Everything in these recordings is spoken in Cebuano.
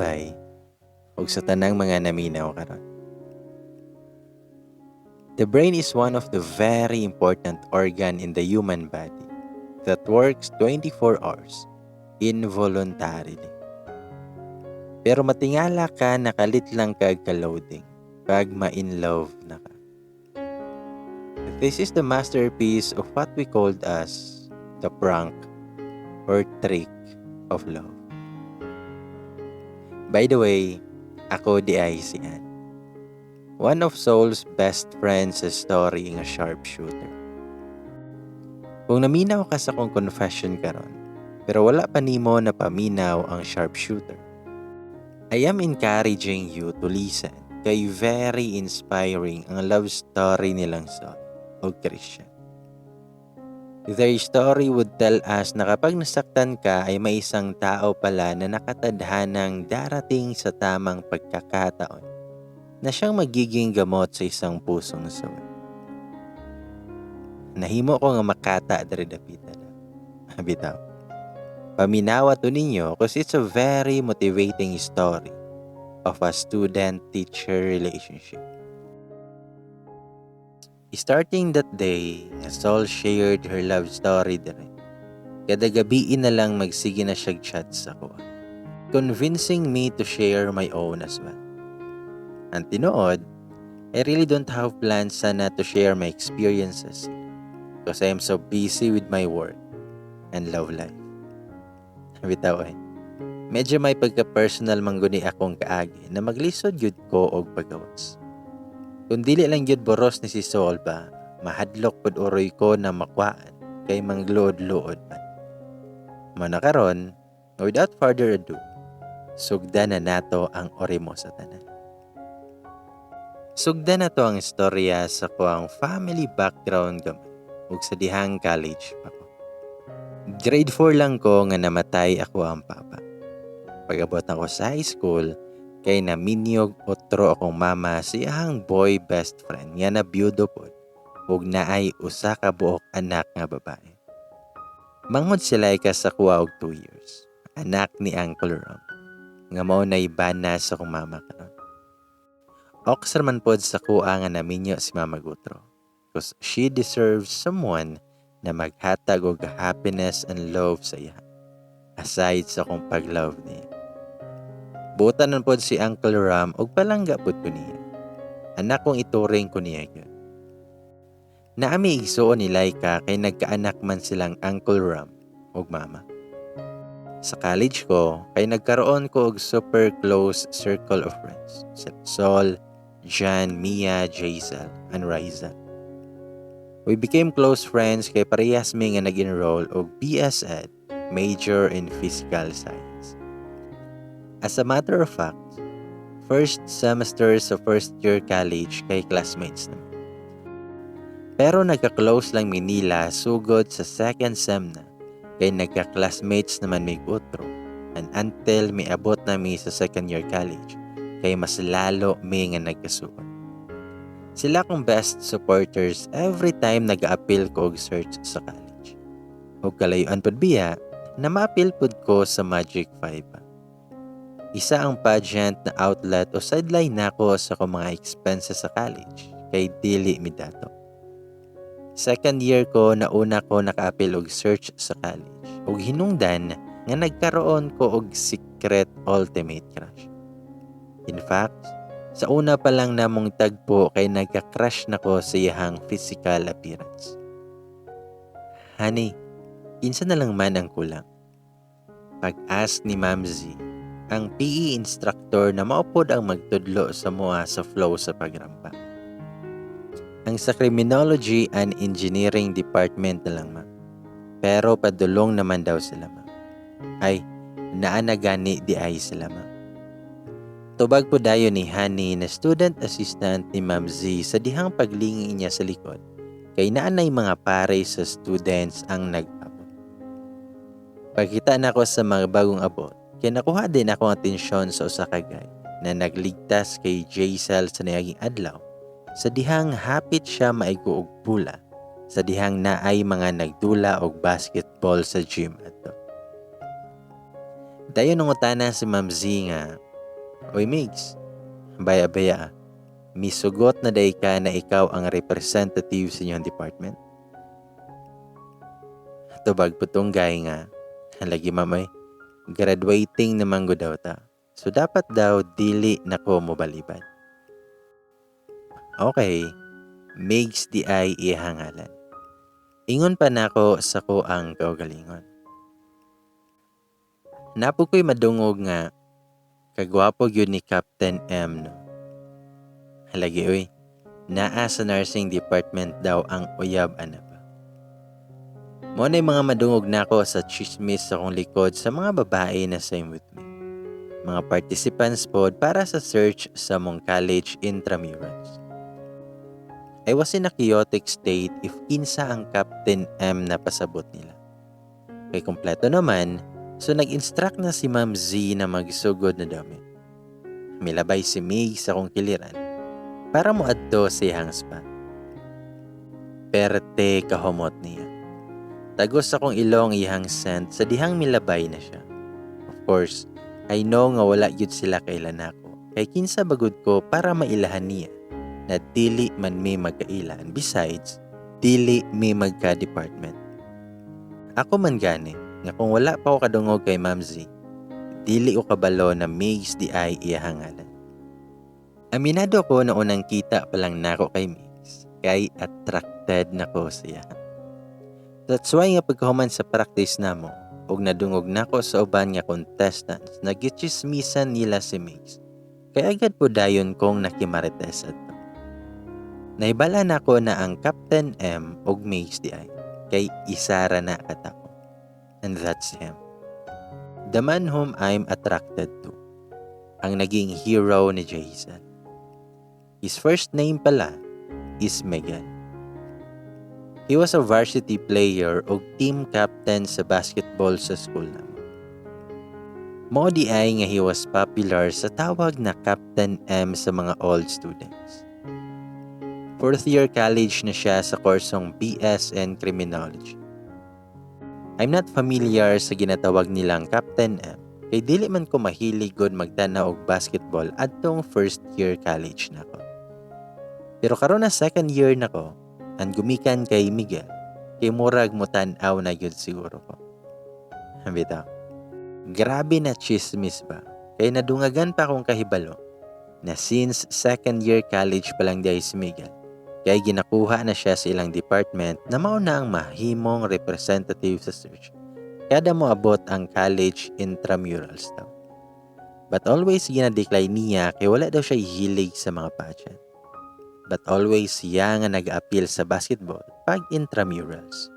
Bay, ug sa tanang mga naminaw karon. The brain is one of the very important organ in the human body that works 24 hours involuntarily. Pero matingala ka, nakalit lang kag ka-loading pag ma-in love na ka. This is the masterpiece of what we called as the prank or trick of love. By the way, ako diay si Ann, one of Soul's best friends sa story nga Sharpshooter. Kung naminaw ka sa akong confession karon, pero wala pa nimo na paminaw ang Sharpshooter, I am encouraging you to listen kay very inspiring ang love story nilang Sol o Christian. Their story would tell us na kapag nasaktan ka ay may isang tao pala na nakatadhanang darating sa tamang pagkakataon na siyang magiging gamot sa isang pusong suway. Nahimo ko nga makata diri dapita na. Bitaw. Paminawa to ninyo because it's a very motivating story of a student-teacher relationship. Starting that day, nga Sol shared her love story dire, kada gabi na lang magsige na siya chat sa akoa, convincing me to share my own as well. Ang tinuod, I really don't have plans sana to share my experiences because I am so busy with my work and love life. Bitaw ay, medyo may pagka-personal man guni akong kaagi na maglisod gyud ko og pagawas. Kung dili lang gyud boros ni si Sol ba, mahadlok pud uroy ko na makwaan kay mangluod-luod man. Mao na karon, without further ado, sugdan na nato ang orimo sa tanan. Sugdan nato ang istorya sa kuang family background gamay ug sa dihang college pa ko. Grade 4 lang ko nga namatay ako ang papa. Pag-abot nako sa high school, kay naminyog otro akong mama sa iyahang boy best friend nga nabiyudo pod ug naay usa ka buok anak nga babae. Manghod si Laika sa kuha og 2 years. Anak ni Uncle Ram nga mao nay bana sa akong mama karon. Oks ra man pod sa kuha nga naminyo si Mama Gutro because she deserves someone na maghatag og happiness and love sa iya aside sa akong pag-love niya. Buotan man pod si Uncle Ram ug palangga pod ko niya. Anak kong ituring ko niya gyud. Naa mi igsuon ni Laika kay nagkaanak man silang Uncle Ram ug mama. Sa college ko, kay nagkaroon ko og super close circle of friends. Sila Sol, Jan, Mia, Jaisel, and Riza. We became close friends kay parehas mi nga nag-enroll og BS Ed, major in Physical Science. As a matter of fact, first semester sa first year college kay classmates naman. Pero nagka-close lang mi nila sugod sa second sem na kay nagka-classmates naman mig utro and until miabot na mi sa second year college kay mas lalo mi nga nagkasuod. Sila akong best supporters every time nag-appeal ko og search sa college. Og kalayuan pud biya na ma-appeal pud ko sa Magic 5. Isa ang pageant na outlet o sideline nako sa akong mga expenses sa college kay dili mi dato. Second year ko na una ko naka-appeal og search sa college ug hinungdan nga nagkaroon ko og secret ultimate crush. In fact, sa una pa lang namong tagpo kay nagka-crush na ko sa iyahang physical appearance. "Honey, kinsa na lang man ang kulang?" pag-ask ni Ma'am Z, ang PE instructor na mao pod ang magtudlo sa mua sa flow sa pagrampa. "Ang sa Criminology and Engineering Department na lang, ma'am. Pero padulong naman daw sila, ma'am." "Ay, naa na gani diay sila, ma'am." Tubag po dayon ni Honey na student assistant ni Ma'am Z sa dihang paglingi niya sa likod kay naanay mga pare sa students ang nag-abot. Pagkita nako sa mga bagong abot, kay nakuha din ako ang atensyon sa usa ka guy na nagligtas kay Jaisel sa niaging adlaw sa dihang hapit siya maigo og bula sa dihang naay mga nagdula og basketball sa gym adto. Dayon nangutana si Ma'am Z nga, Oy Migs, baya-baya ah. Misugot na day ka na ikaw ang representative sa inyong department? Tubag putong gay nga, lagi mamay, graduating naman go daw ta. So dapat daw dili na ko mobalibad. Okay, Migs di ay ihangalan. Ingon pa nako sa ko ang kaugalingon. Napo ko'y madungog nga kagwapo gyud ni Captain M, no. Halagi oy, naa sa nursing department daw ang uyab ana pa. Mo na mga madungog nako sa chismis sa akong likod sa mga babae na same with me. Mga participants pod para sa search sa mong college intramurals. I was in a chaotic state if kinsa ang Captain M na pasabot nila. Kay kompleto naman, so nag-instruct na si Ma'am Z na magsugod na dami. Milabay si Mig sa akong kiliran para moadto sa iyang spot. Perte kahumot niya. Tagos akong ilong iyang scent sa dihang milabay na siya. Of course, I know nga wala gyud sila kailan nako. Kay kinsa bagud ko para mailahan niya na dili man mi magkailan. Besides, dili mi magka-department. Ako man gani, nga kung wala pa ko kadungog kay Ma'am Z, dili ko kabalo na Migs di ay iyahangalan. Aminado ko na unang kita pa lang nako kay Migs, kay attracted na ko siya. That's why nga pagkahuman sa practice namo, ug nadungog nako sa uban nga contestants na gitsismisan nila si Migs, kay agad po dayon kong nakimarites adto. Naibala nako na ang Captain M ug Migs di ay, kay isara na katao. And that's him. The man whom I'm attracted to. Ang naging hero ni Jason. His first name pala is Megan. He was a varsity player og team captain sa basketball sa school namo. Mao di ay nga he was popular sa tawag na Captain M sa mga old students. Fourth year college na siya sa kursong BS in Criminology. I'm not familiar sa ginatawag nilang Captain M kay dili man ko mahilig gud magtan-aw og basketball adtong first year college nako. Pero karon na second year nako, ang gumikan kay Miguel, kay murag motan-aw na gyud siguro ko. Bitaw. Grabe na chismis ba? Kay nadungagan pa akong kahibalo na since second year college pa lang diay si Miguel, kay ginakuha na siya sa ilang department na mao na ang mahimong representative sa search. Kada moabot ang college intramurals daw. But always gina-decline niya kay wala daw siya hilig sa mga pageant. But always siya nga nag-appeal sa basketball pag intramurals.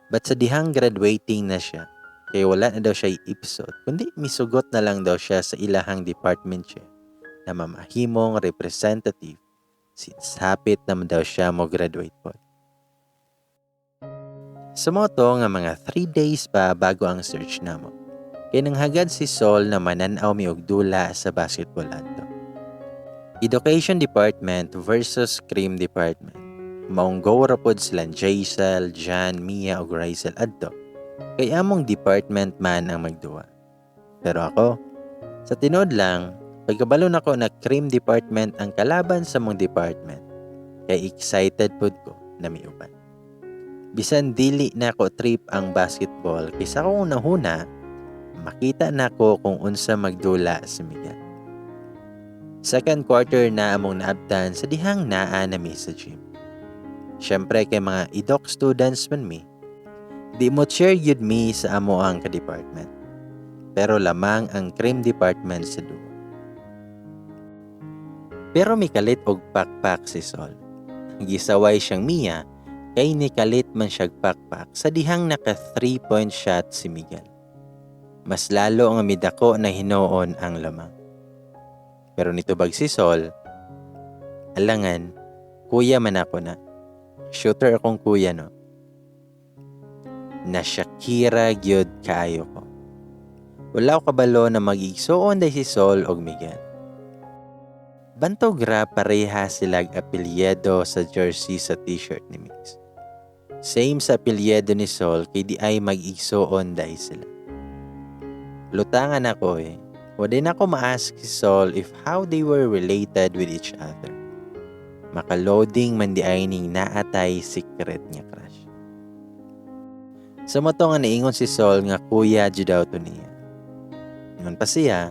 But sa dihang graduating na siya, kay wala na daw siya episode, kundi misugot na lang daw siya sa ilahang department chair na mamahimong representative since hapit naman daw siya mo graduate po. Sa moto nga mga 3 days pa bago ang search namo. Kay nanghagad si Sol na manan-aw mi og dula sa basketball adto. Education Department versus Cream Department. Maong go ra pod sila Jaisel, Jan, Mia ug Rysel adto. Kay among department man ang magduwa. Pero ako, sa tinuod lang, pagkabalo nako na Cream Department ang kalaban sa mong department, kay excited pod ko na miuban. Bisan dili na ko trip ang basketball kay sa akong nahuna, makita nako kung unsa magdula si Miguel. Second quarter na among naabtan sa dihang naa na mi sa gym. Syempre kay mga idok students man mi, di mo cheer yun mi sa amo ang ka-department. Pero lamang ang Cream Department sa duwa. Pero mikalit og pakpak si Sol. Gisaway siyang Mia kay nikalit man siyag pakpak sa dihang naka 3-point shot si Miguel. Mas lalo nga midako na hinuon ang lamang. Pero nitubag si Sol, "Alangan, kuya man ako na. Shooter akong kuya, no?" Na Shakira gyud kaayo ko. Wala ko kabalo na magigsuon day si Sol og Miguel. Bantog ra pareha silag apelyido sa jersey sa t-shirt ni Mix. Same sa apelyido ni Sol kay di ay mag-igsuon day sila. Lutangan ako eh. Wa diay nako ma-ask si Sol if how they were related with each other. Makaloading man diay ning naa tay secret nga crush. Sa mao to nga niingon si Sol nga kuya jud daw to niya. Ingon pa siya,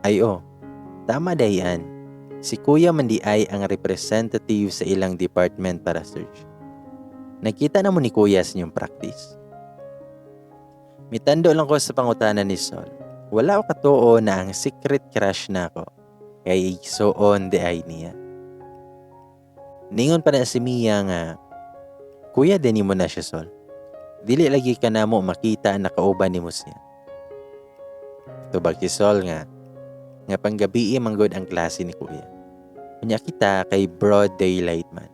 "Ay oh, tama dayan. Si kuya man diay ang representative sa ilang department para search. Nakita na mo ni kuya sa inyong practice." Mitando lang ko sa pangutana ni Sol. Wala ko katuo na ang secret crush nako kay igsuon diay niya. Ningon pa na si Mia nga, "Kuya din mo na siya, Sol. Dili lagi ka namo makita na kauban nimo siya." Tubag si Sol nga panggabii manggod ang klase ni kuya. Unya kita kay broad daylight man.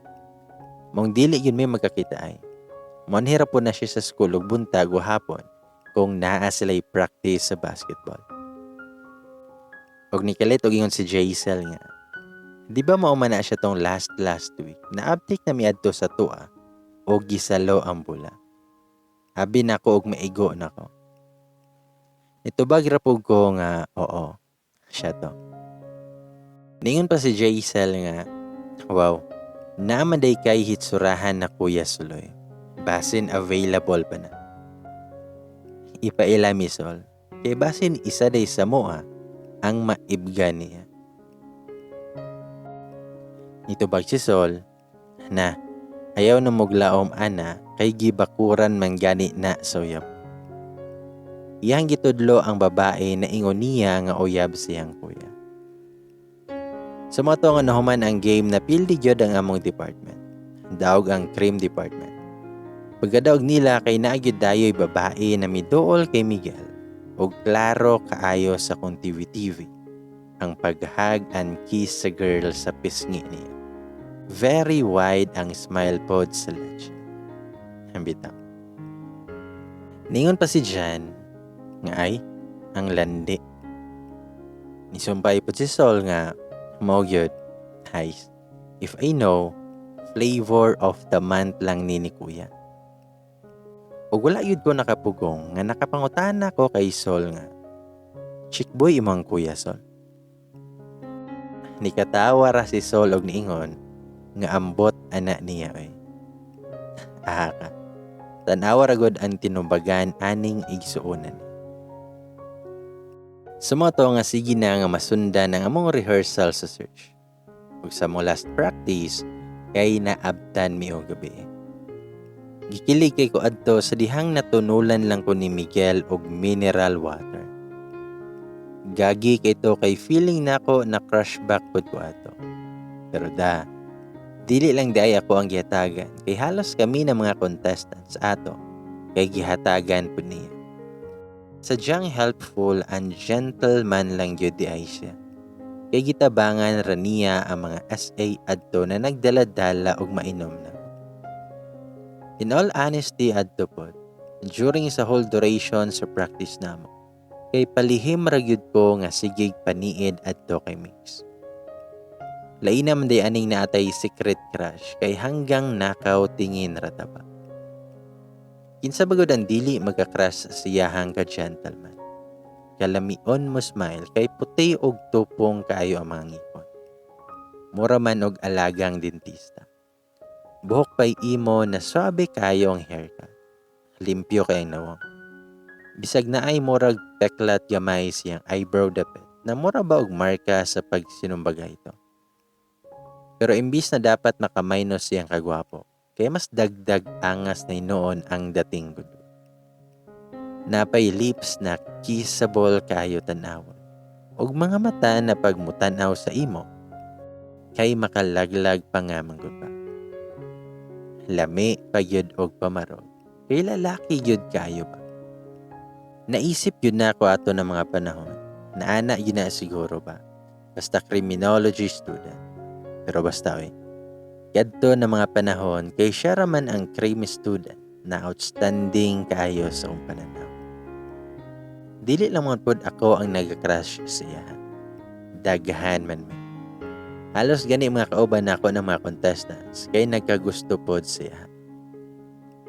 Mong dili yun may magkakita ay. Moanhi ra pod na siya sa school og buntag o hapon kung naa sila'y practice sa basketball. Og nikalit og ingon si Jaisel nga, "Di ba mao man na siya tong last last week naabtik na miadto sa tua o gisalo ang bula? Abi nako og maigo nako." Nitubag ra pud ko nga, "Oo, siya to." Ningon pa si Jaisel nga, "Wow, naa man diay kay hitsurahan na kuya Suloy. Basin available pa na. Ipaila mi, Sol. Kay basin isa day sa moa ang maibga niya." Nitubag si Sol na, "Ayaw na moglaom ana kay gibakuran man gani na sa uyab." Iyang gitudlo ang babae na ingon niya nga uyab siyang kuya. Sa mao to nga nahuman ang game, na pildi gyud ang among department. Daog ang cream department. Pagkadaog nila kay naa gyud dayoy babae na miduol kay Miguel og klaro kaayo sa kong TV TV ang paghag and kiss sa girl sa pisngi niya. Very wide ang smile pod sa leche. Bitaw. Ningon pa si Jan nga, "Ay, ang landi." Nisumpay po si Sol nga, "Mao gyud, hays. If I know, flavor of the month lang ni kuya." Ug wala gyud ko nakapugong nga nakapangutana ko kay Sol nga, "Chick boy imong kuya, Sol?" Nikatawa ra si Sol og niingon nga ambot ana niya oy. Aha ka. Tanawa ra gud ang tinubagan aning igsuonan. Sa mao to nga sige na nga masundan ang among rehearsal sa search. Ug sa among last practice kay naabtan mi og gabi. Gikilig kay ko adto sa dihang natunulan lang ko ni Miguel og mineral water. Gagi kay to kay feeling nako na crush back pud ko ato. Pero da, dili lang diay ako ang gihatagan kay halos kami na mga contestants ato kay gihatagan pud niya. Sadyang helpful and gentleman lang gyud diay siya. Kay gitabangan ra niya ang mga SA adto na nagdala-dala og mainom na. In all honesty adto pod, during sa whole duration sa practice namo, kay palihim ra gyud ko nga sigig paniid adto kay Mix. Lain naman day aning naatay secret crush kay hanggang nakaw tingin ra ta ba. Kinsa ba gud ang dili magka-crush sa iyahang ka gentleman? Kalamion mo smile kay puti og tupong kaayo ang mga ngipon. Mura man og alagang dentista. Buhok pa'y imo na swabe kaayo ang haircut. Limpyo kay ang nawong. Bisag naay murag peklat gamay siyang eyebrow dapit na mura ba og marka sa pagsinumbagay ito. Pero imbis na dapat makaminus siyang kagwapo, kay mas dagdag angas na noon ang dating gud. Napay lips na kissable kaayo tan-awon ug mga mata na pagmutan-aw sa imo kay makalaglag pa nga man gud ba. Lami pa gyud og pamarog kay lalaki gyud kaayo ba. Naisip gyud nako ato ng mga panahon na ana gyud na siguro ba, basta criminology student. Pero basta oy. Kadto na mga panahon kay siya ra man ang crime student na outstanding kaayo sa akong pananaw. Dili lang man pod ako ang nag-crush sa iya. Daghan man mi. Halos gani mga kauban nako ng mga contestants kay nagkagusto pod siya.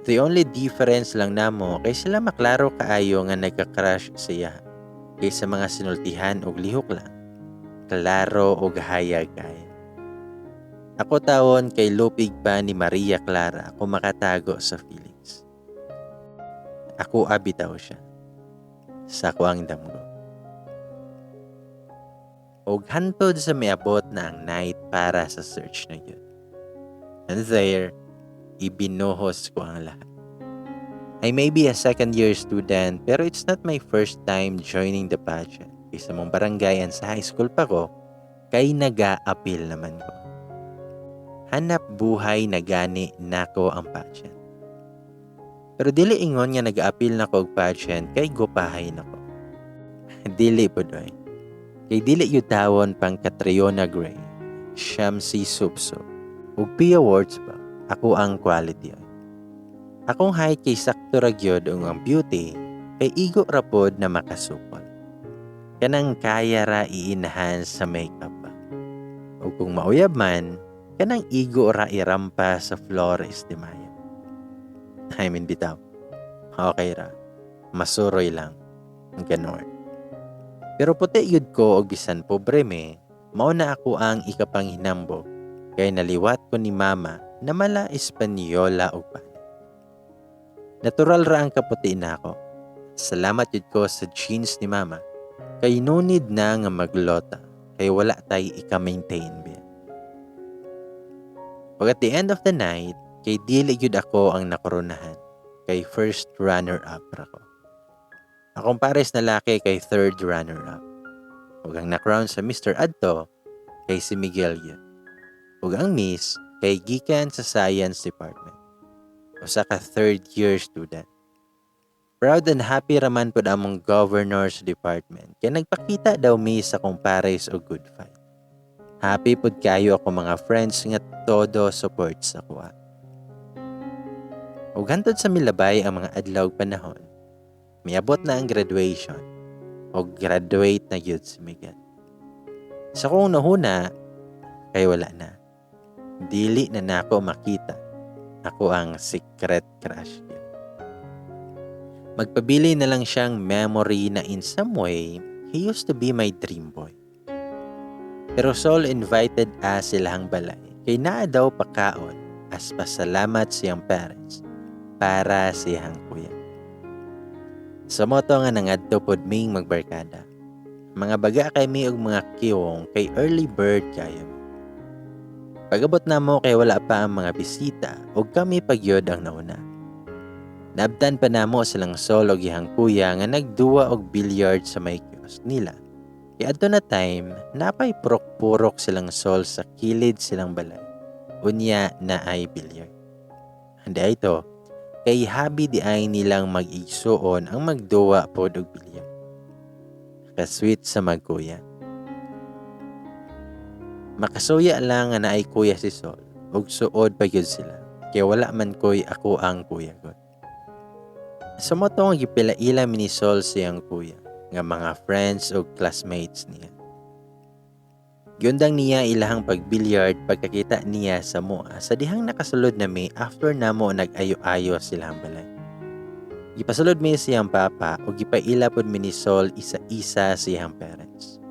The only difference lang namo kay sila maklaro kaayo nga nagka-crush siya. Kay sa mga sinultihan og lihok lang, klaro og hayag kaayo. Ako tawon kay lupig pa ni Maria Clara kung makatago sa feelings. Ako bitaw siya. Sa akoang damgo. Og hantod sa miabot na ang night para sa search na yun. And there, ibinuhos ko ang lahat. I may be a second year student, pero it's not my first time joining the pageant. Kay sa among barangay and sa high school pa ko, kay naga-apil naman ko. Hanap buhay na gani nako ang pageant. Pero dili ingon nga nag-aapil nako og pageant kay gupahay nako. Dili pud oy. Kay dili yun tawon pang Catriona Gray, Shamcey Supsup, ug Pia Wurtzbach ako ang quality oy. Akong height kay sakto ra gyud ug ang beauty kay igo ra pod na makasupol. Kanang kaya ra iinahan sa makeup ba. Ug kung mauyab man, kanang igo ra irampa sa Flores de Mayo. I mean, bitaw. Okay ra. Masuroy lang. Ganon. Pero puti yun ko og bisan pobre me, mao na ako ang ikapanghinambog kay naliwat ko ni mama na mala Espanyola og panit. Natural ra ang kaputi nako. Salamat yun ko sa genes ni mama kay no need na nga maglota kay wala tay ika-maintain biya. Ug at the end of the night, kay dili gyud ako ang nakoronahan kay first runner up ra ko. Akong pares na laki kay third runner up. Ug ang na-crown sa Mr. Adto kay si Miguel yun. Ug ang Miss kay gikan sa Science Department. Usa ka third year student. Proud and happy raman pud among governor sa department kay nagpakita daw mi sa akong pares og good fight. Happy pud kayo ako mga friends nga todo support sa kuha. Ug hantod sa milabay ang mga adlaw ug panahon, miabot na ang graduation o graduate na gyud si Miguel. Sa kong nahuna, kay wala na. Dili na nako makita. Ako ang secret crush niya. Magpabili na lang siyang memory na in some way, he used to be my dream boy. Pero Sol invited us silahang balay kay naa daw pakaon as pasalamat siyang parents para siyang kuya. Sa moto nga nangadto pod ming magbarkada. Mga baga kay mi og mga kiwong kay early bird kayo. Pag-abot namo kay wala pa ang mga bisita ug kami pagyod ang nauna. Naabtan pa namo silang Sol og iyang kuya nga nagduwa og billiard sa may kiosk nila. Kay adto na time, napay purok-purok silang Sol sa kilid silang balay. Unya na ay billiard. Hindi ito, kay habi di ay nilang mag-igsuon ang magduwa pod og billiard. Ka-sweet sa magkuya. Makasuya lang nga naay kuya si Sol ug suod pa gyud sila kay wala man koy ako ang kuya god. Sa mo to nga gipilaila mi ni Sol siyang kuya nga mga friends ug classmates niya. Giundang niya ilahang pagbilyard pagkakita niya sa moa sa dihang nakasulod na mi after namo nag-ayo-ayo silahang balay. Gipasulod mi siyang papa ug gipaila pod mi ni Sol isa-isa siyang parents.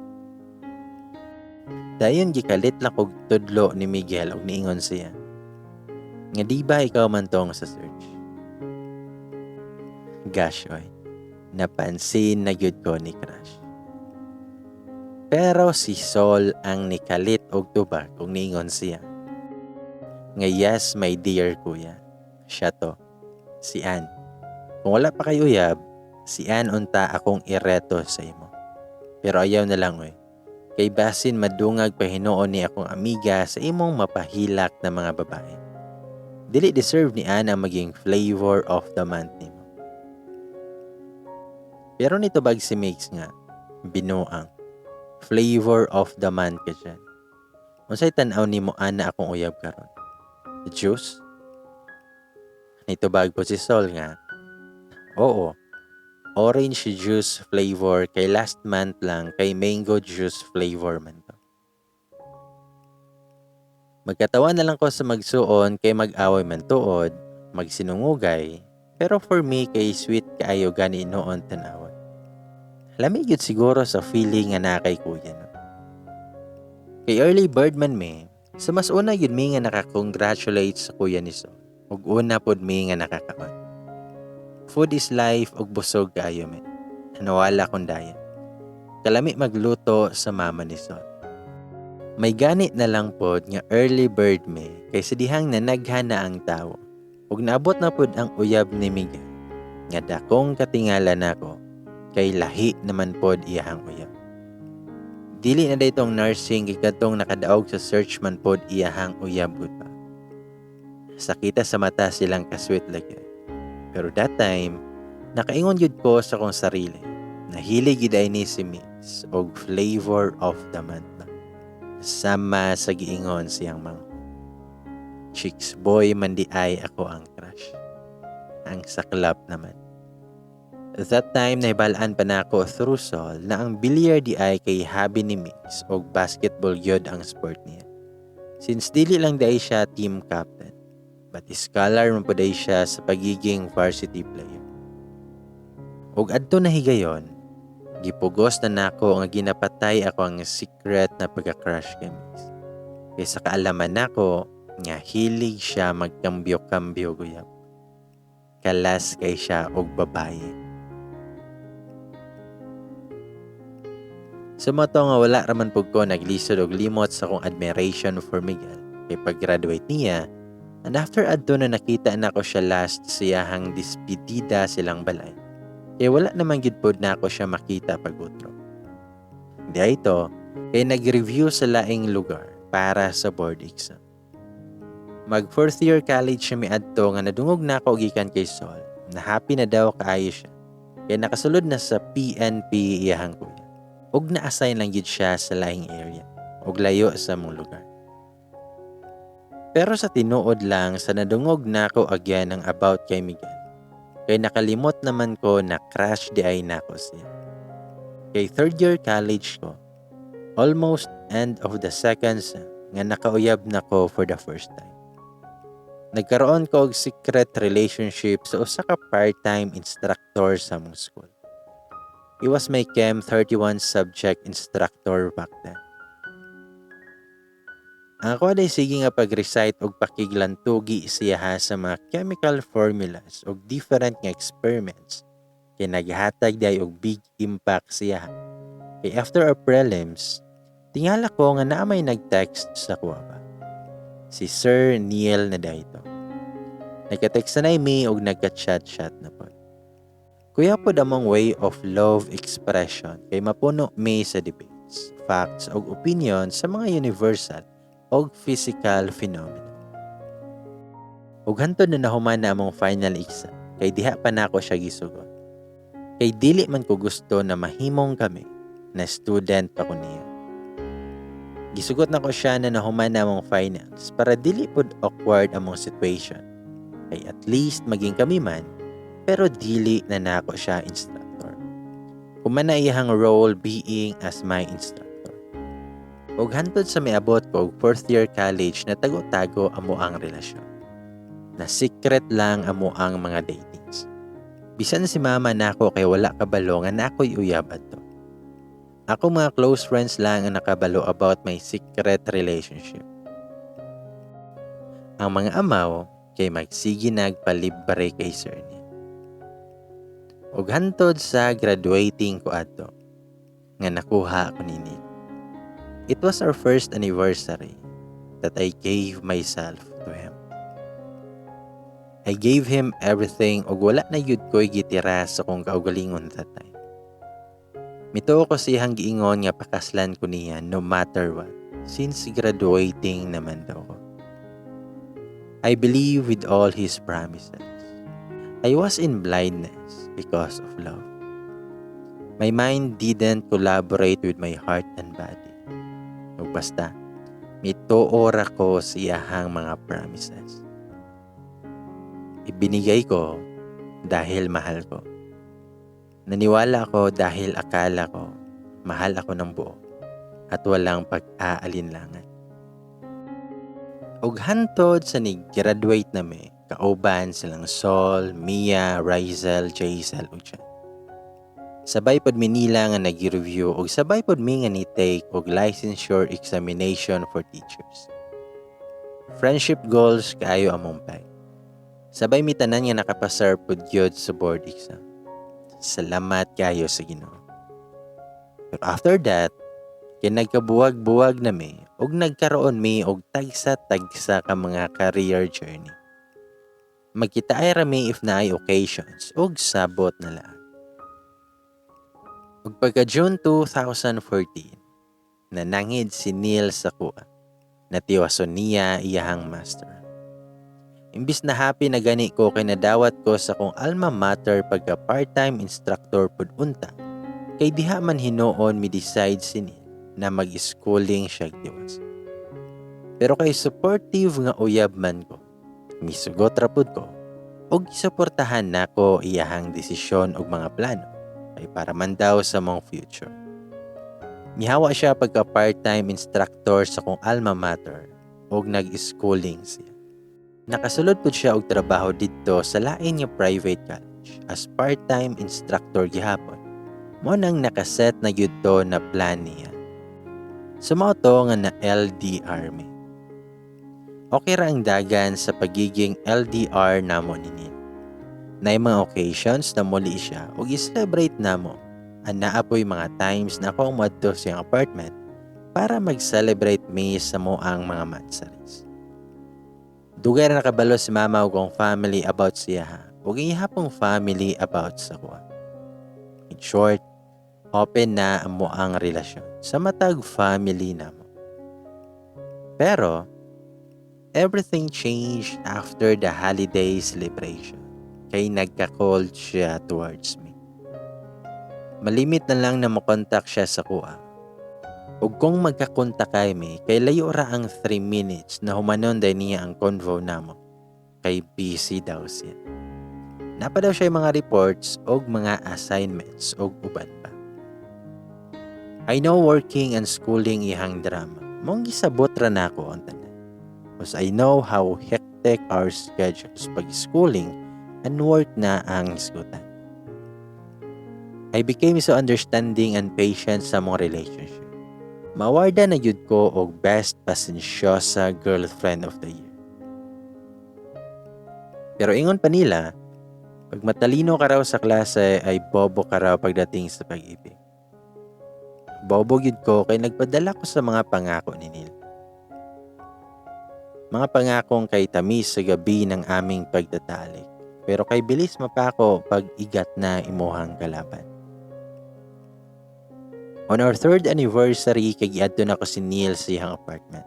Dayon gikalit lang kog tudlo ni Miguel ug niingon siya nga di ba ikaw man tong sa search? Gosh oy, napansin na gyud ko ni crush. Pero si Sol ang nikalit og tubag ug niingon siya nga, "Yes, my dear kuya. Siya to. Si Ann. Kung wala pa kay uyab, si Ann unta akong ireto sa imo. Pero ayaw na lang oy. Kay basin madungag pa hinuon ni akong amiga sa imong mapahilak na mga babae. Dili deserve ni Ann ang maging flavor of the month nimo." Pero nitubag si Mix nga, "Binuang, flavor of the month ka dyan. Unsay tan-aw nimo ana akong uyab karon? Juice?" Nitubag po si Sol nga, "Oo, orange juice flavor kay last month lang kay mango juice flavor man to." Magkatawa na lang ko sa magsuon kay mag-away man tuod, magsinungugay, pero for me kay sweet kaayo gani noon tanawon. Lami gyud siguro sa feeling nga naa kay kuya, no? Kay early bird man mi, sa mas una gyud mi nga naka-congratulate sa kuya ni Sol, ug una pod mi nga nakakaon. Food is life ug busog kaayo mi. Nawala kong daya. Kalami magluto sa mama ni Sol. May ganit na lang pod nga early bird mi kay sa dihang nanaghan na ang tawo ug naabot na pod ang uyab ni Miguel nga dakong katingala nako kay lahi naman pod iyahang uyab. Dili na daytong nursing kay kadtong nakadaog sa search man pod iyahang uyab gud pa. Sakita sa mata silang kasweet lagi. Pero that time, nakaingon gyud ko sa akong sarili. Nahilig gyud ay ni si Migs og flavor of the month na. Sama sa giingon siyang manghod. Chicks boy man di ay ako ang crush. Ang saklap naman. That time, nahibalaan pa nako through Sol na ang billiard di ay kay hobby ni Migs og basketball gyud ang sport niya. Since dili lang diay siya team captain, but scholar man pud siya sa pagiging varsity player. Og adto na higayon, gipugos na nako nga ginapatay ako ang secret na pagka-crush kay Migs. Kay sa kaalaman nako nga hilig siya magkambyo-kambyo guyab. Kalas kay siya og babaye. Sa mao to nga wala raman pud ko naglisod og limot sa akong admiration for Miguel kay pag-graduate niya, and after adto na nakita nako siya last sa iyahang despedida silang balay. Kay wala naman gid pod nako siya makita pag-utro. Di ito, kay nag-review sa laing lugar para sa board exam. Mag fourth year college siya miadto nga nadungog nako gikan kay Sol na happy na daw kaayo siya. Kay nakasulod na sa PNP iyahang kuya. Ug na-assign lang gid siya sa laing area ug layo sa mong lugar. Pero sa tinuod lang sa nadungog nako again ang about kay Miguel. Kay nakalimot naman ko na crush di ay nako siya. Kay third year college ko, almost end of the second sem nga nakauyab na ko for the first time. Nagkaroon ko og secret relationship sa usa ka part-time instructor sa among school. He was my Chem 31 subject instructor back then. Ang ako ay sige nga pag-recite og pakiglantugi siya sa mga chemical formulas og different nga experiments kay naghatag day og big impact siya. Kay after our prelims, tingala ko nga naa may nag-text sa kuha ba. Si Sir Neil na dayto. Nagka-text na mi og nagka-chat-chat na pod. Kuya pod among way of love expression kay mapuno mi sa debates, facts og opinion sa mga universal og physical phenomena. Ug hantod na nahuman na among final exam kay diha pa nako siya gisugot. Kay dili man ko gusto na mahimong kami na student pa ko niya. Gisugot nako siya na nahuman na among finals para dili pod awkward among situation. Kay at least maging kami man, pero dili na nako siya instructor. Human na iyang role being as my instructor. Ug hantod sa miabot ko og fourth year college na tago-tago amo ang relasyon. Na secret lang amo ang mga datings. Bisan si mama nako kay wala kabalo nga nakoy uyab adto. Ako mga close friends lang ang nakabalo about my secret relationship. Ang mga amaw kay magsige nagpalibre kay sir niya. Ug hantod sa graduating ko adto nga nakuha ko ni Neil. It was our first anniversary that I gave myself to him. I gave him everything ug wala na yud ko'y gitira sa kong kaugalingon that time. Mituo ko siyang giingon nga pakaslan ko niya no matter what since graduating naman daw ko. I believe with all his promises. I was in blindness because of love. My mind didn't collaborate with my heart and body. Ug basta, mituo ra ko sa iyahang mga promises. Ibinigay ko dahil mahal ko. Naniwala ako dahil akala ko mahal ako ng buo at walang pag-aalinlangan. Ug hantod sa ni-graduate na mi, kauban silang Sol, Mia, Rizel, Jaisel ug Jan. Sabay pod mi nila nga nag-review og sabay pod mi nga ni-take og licensure examination for teachers. Friendship goals kaayo among pay. Sabay mi tanan nga nakapasar pod gyud sa board exam. Salamat kayo sa Ginoo. Pero after that, kay nagkabuwag-buwag na mi ug nagkaroon mi og tagsa-tagsa ka mga career journey. Magkita ay ra mi if naay occasions ug sabot na lang. Ug pagka June 2014, nanangid si Neil sa akoa. Natiwason niya iyahang master. Imbis na happy na gani ko kay nadawat ko sa akong alma mater pagka part-time instructor pud unta. Kay diha man hinuon mi decide si Neil na mag-schooling siya tiwas. Pero kay supportive nga uyab man ko, misugot ra pud ko ug gisuportahan nako iyahang desisyon ug mga plano kay para man daw sa among future. Mihawa siya pagka part-time instructor sa akong alma mater ug nag-schooling siya. Nakasulod pud siya og trabaho didto sa lain nga private college as part-time instructor gihapon. Mao nang nakaset na gyud to na plan niya. So mao to nga na LDR mi. Okay ra ang dagan sa pagiging LDR namo ni Neil. Naay mga occasions na muli siya ug i-celebrate namo. Anaa poy mga times na ako ang moadto sa iyang apartment para mag-celebrate mi sa among mga monthsaries. Dugay ra nakabalo si mama ug akong family about siya ha, ug ang iyahang family about sa akoa. In short, open na among relasyon sa matag family namo. Pero, everything changed after the holiday celebration kay nagka-cold siya towards me. Malimit na lang na mokontak siya sa akoa. Ug kung magkakontak kay mi, kay layo ra ang 3 minutes na humanon day niya ang convo namo. Kay busy daw siya. Naa pa daw siya mga reports og mga assignments og uban pa. I know working and schooling iyang drama. Maong gisabot ra nako ang tanan. 'Cause I know how hectic our schedules pag schooling and work na ang hisgutan. I became so understanding and patient sa among relationship. Mawarda na gyud ko og best pasensyosa girlfriend of the year. Pero ingon pa nila, pag matalino ka raw sa klase ay bobo ka raw pagdating sa pag-ibig. Bobo gyud ko kay nagpadala ko sa mga pangako ni Neil. Mga pangakong kay tamis sa gabi ng aming pagtatalik. Pero kay bilis mapako pag igat na imuhang kalaban. On our third anniversary, kay giadto nako si Neil sa iyang apartment.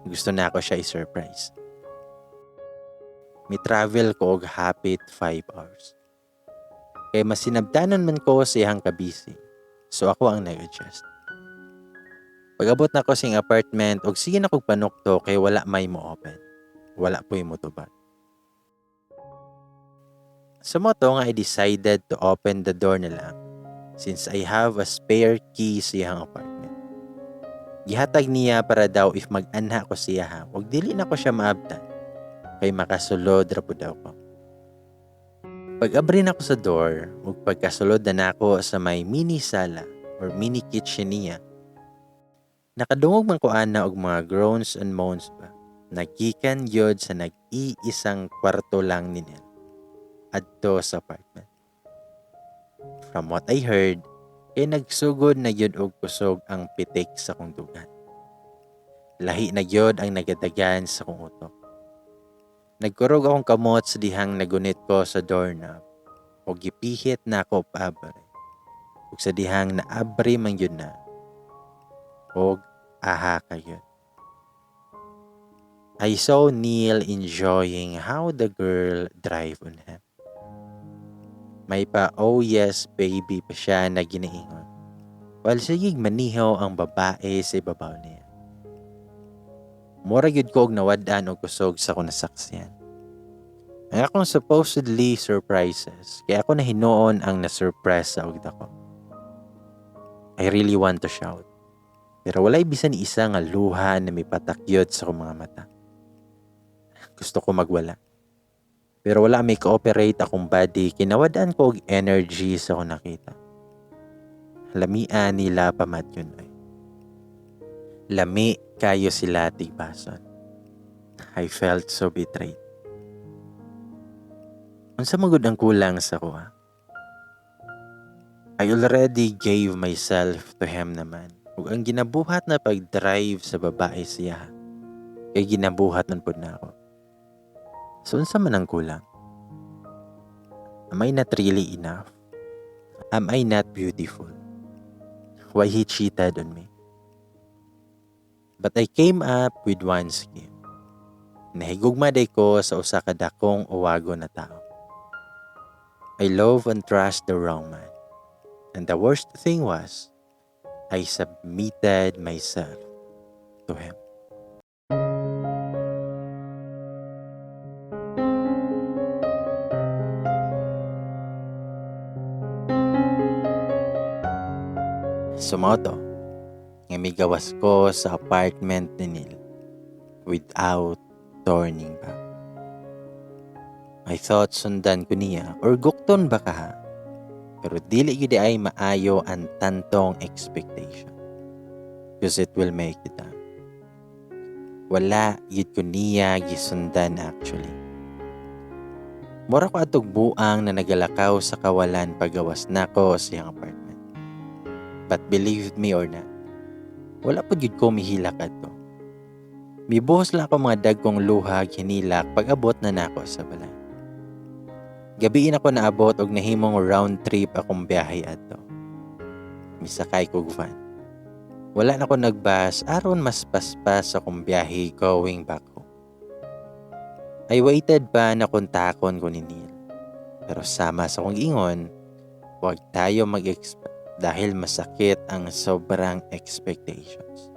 Gusto nako siya i-surprise. Mi travel ko og hapit 5 hours. Kay masinabtanon man ko sa iyang kabisi. So ako ang nag-adjust. Pag-abot nako sa iyang apartment og sige na kog panukto kay wala may mo open. Wala po'y motubag. Sa mao to nga I decided to open the door na lang since I have a spare key sa iyang apartment. Gihatag niya para daw if mag-anha ko siya ha, ug dili na ko siya maabtan kay makasulod ra pud daw ko. Pag-abri nako sa door ug pagkasulod na nako sa may mini sala or mini kitchen niya, nakadungog man ko ana og mga groans and moans ba. Nagikan gyud sa nag-iisang kwarto lang ni Neil adto sa apartment. From what I heard, kay nagsugod na gyud og kusog ang pitik sa akong dugan. Lahi na gyud ang nagadagan sa akong utok. Nagkurog akong kamot sa dihang nagunit ko sa doorknob ug gipihit nako paabri. Ug sa dihang naabri man gyud na og aha ka gyud. I saw Neil enjoying how the girl drive on him. May pa "Oh yes, baby" pa siya na ginaingon. While sigig maniho ang babae sa ibabaw niya. Mura gyud ko og nawad-an og kusog sa akong nasaksihan. Ang akong supposedly surprises, kaya ako na hinuon ang na-surprise sa og dako. I really want to shout. Pero walay bisan isa nga luha na mipatakyod sa akong mga mata. Gusto ko magwala. Pero wala may cooperate akong body, kinawad-an ko og energy sa akong nakita. Lamia nila pamatyon ay. Lami kayo sila tigbason. I felt so betrayed. Unsa man gud ang kulang sa kuha? I already gave myself to him naman. Ug ang ginabuhat na pag-drive sa babae siya, kay ginabuhat man pud na ako. So unsa man ang kulang? Am I not really enough? Am I not beautiful? Why he cheated on me? But I came up with one scheme. Nahigugma day ko sa usa ka dakong uwago na tao. I love and trust the wrong man. And the worst thing was, I submitted myself to him. Sumoto, nga migawas ko sa apartment ni Neil without turning back. I thought sundan ko niya or gukton ba ka ha? Pero dili gyud ay maayo ang tantong expectation because it will make it down. Wala gyud ko niya gisundan actually. Mura ko atog buang na nagalakaw sa kawalan pagawas nako sa iyang apartment. But believe me or not, wala po gyud ko mihilak adto. Mibuhos lang ako mga dagkong luha hinilak pag-abot na nako sa balay. Gabiin ako naabot og nahimong round trip akong biyahe adto. Misakay kog van. Wala na ko nagbus aron mas paspas akong biyahe going back home. I waited pa na kontakon ko ni Neil. Pero sama sa akong ingon, huwag tayo mag-expect dahil masakit ang sobrang expectations.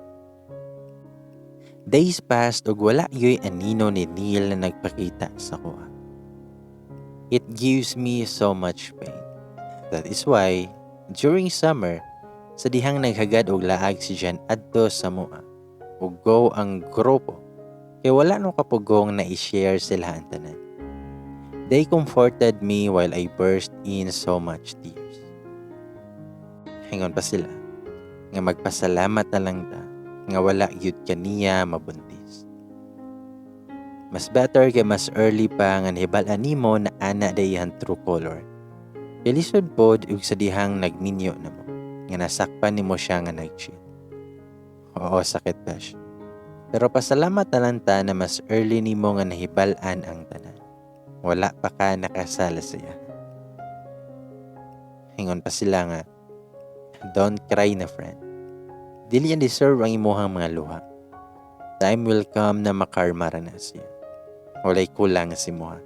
Days passed ug wala yo'y anino ni Neil na nagpakita sa kuha. It gives me so much pain. That is why, during summer, sa dihang naghagad og laag si Jan adto sa mua, ug go ang grupo, kay wala no kapugong na i-share sila ang tanan. They comforted me while I burst in so much tears. Hingon pa sila, nga magpasalamat na lang ta, nga wala gyud kaniya mabuntis. Mas better kay mas early pa nga nahibal-an nimo na ana dayahan true color. Kay lisod pod ug sa dihang nagminyo na mo, nga nasakpan nimo siya nga nag-cheat. Oo, sakit besh. Pero pasalamat na lang ta na mas early nimo nga nahibal-an ang tanan. Wala pa ka nakasala siya. Hingon pa sila nga, don't cry na friend. Dili yan deserve ang imuhang mga luha. Time will come na makarma ra na siya. Walay kulang si muha.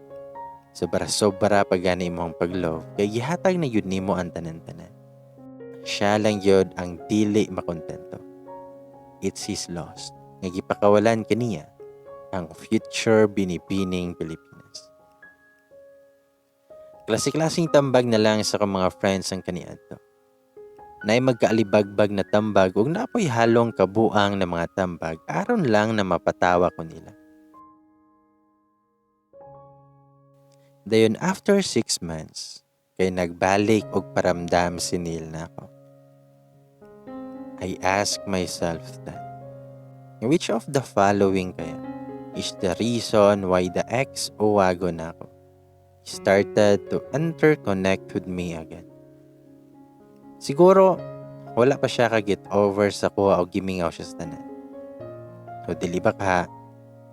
Sobra-sobra pa gani imong pag-love, kay gihatag na yun nimo ang tanan-tanan. Siya lang yun ang dili makontento. It's his loss. Nga gipakawalan kaniya ang future binibining Pilipinas. Klase-klaseng tambag na lang sa akong mga friends ang kaniadto. Naay magkaalibagbag na tambag ug naapoy halong kabuang na mga tambag aron lang na mapatawa ko nila. Dayon after 6 months, kay nagbalik og paramdam si Neil nako. I ask myself that, which of the following kaya is the reason why the ex-uwago nako started to interconnect with me again? Siguro, wala pa siya ka-get over sa kuha o gimingaw siya sa tanan. O dili ba ka,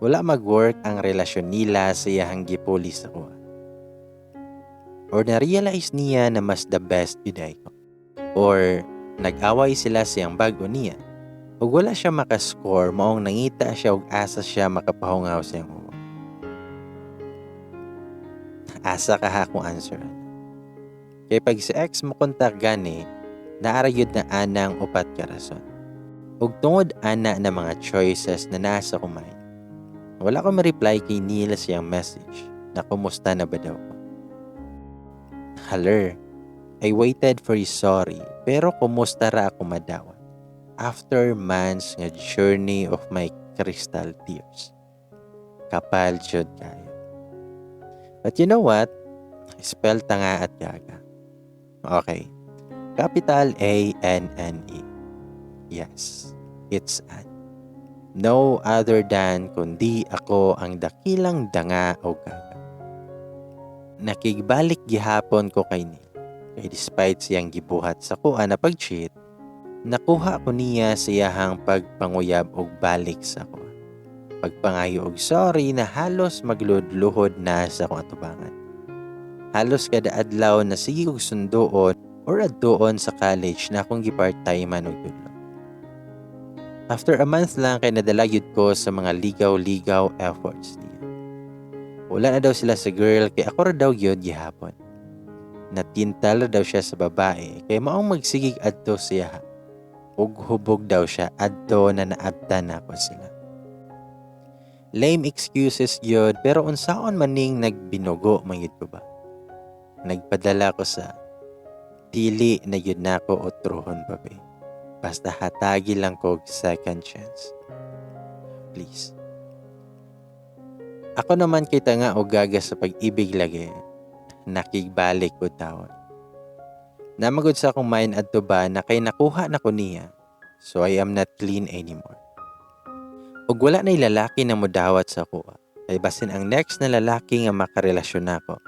wala mag-work ang relasyon nila sa iyahang gipuli sa kuha. Or na-realize niya na mas the best yun ay ko. Or nag-away sila siyang bago niya. Ug wala siya makascore, maong nangita siya og asa siya makapahungaw sa iyang uwa. Asa ka ha kung answer. Kay pag si ex mo kontak gani, naara yun na anang upat ka rason. Ug tungod ana na mga choices na nasa kumain. Wala ko ma-reply kay Neil sa iyang message na kumusta na ba daw ko. Haler, I waited for his sorry pero kumusta ra ako madawat after months nga journey of my crystal tears. Kapal jud kayo. But you know what? Spell tanga at gaga. Okay. Capital Anne. Yes, it's Anne. No other than kundi ako ang dakilang danga o gaga. Nakigbalik gihapon ko kay Neil. Kay despite siyang gibuhat sa kuha na pag-cheat, nakuha ko niya siyahang pagpanguyab og balik sa kuha. Pagpangayo og sorry na halos magludluhod na sa akong atubangan. Halos kada adlaw na sige kog sunduon or adtuon sa college na akong gi-part-timean og tudlo. After a month lang kay nadala gyud ko sa mga ligaw-ligaw efforts niya. Wala na daw sila sa girl kay ako ra daw gyud gihapon. Natintal ra daw siya sa babae kay maong magsigig adto siya. Ug hubog daw siya adto na naabtan nako sila. Lame excuses gyud, pero unsaon man ning nagbinugo man gyud ko ba. Nagpadala ko sa dili na gyud nako otruhon pa be. Basta hatagi lang ko og second chance. Please. Ako naman kay tanga o gaga sa pag-ibig lagi. Nakigbalik ko tawon. Namagod sa akong mind adto ba na kay nakuha na ko niya. So I am not clean anymore. Ug wala na'y lalaki na mudawat sa kuha. Kay basin ang next na lalaki nga makarelasyon nako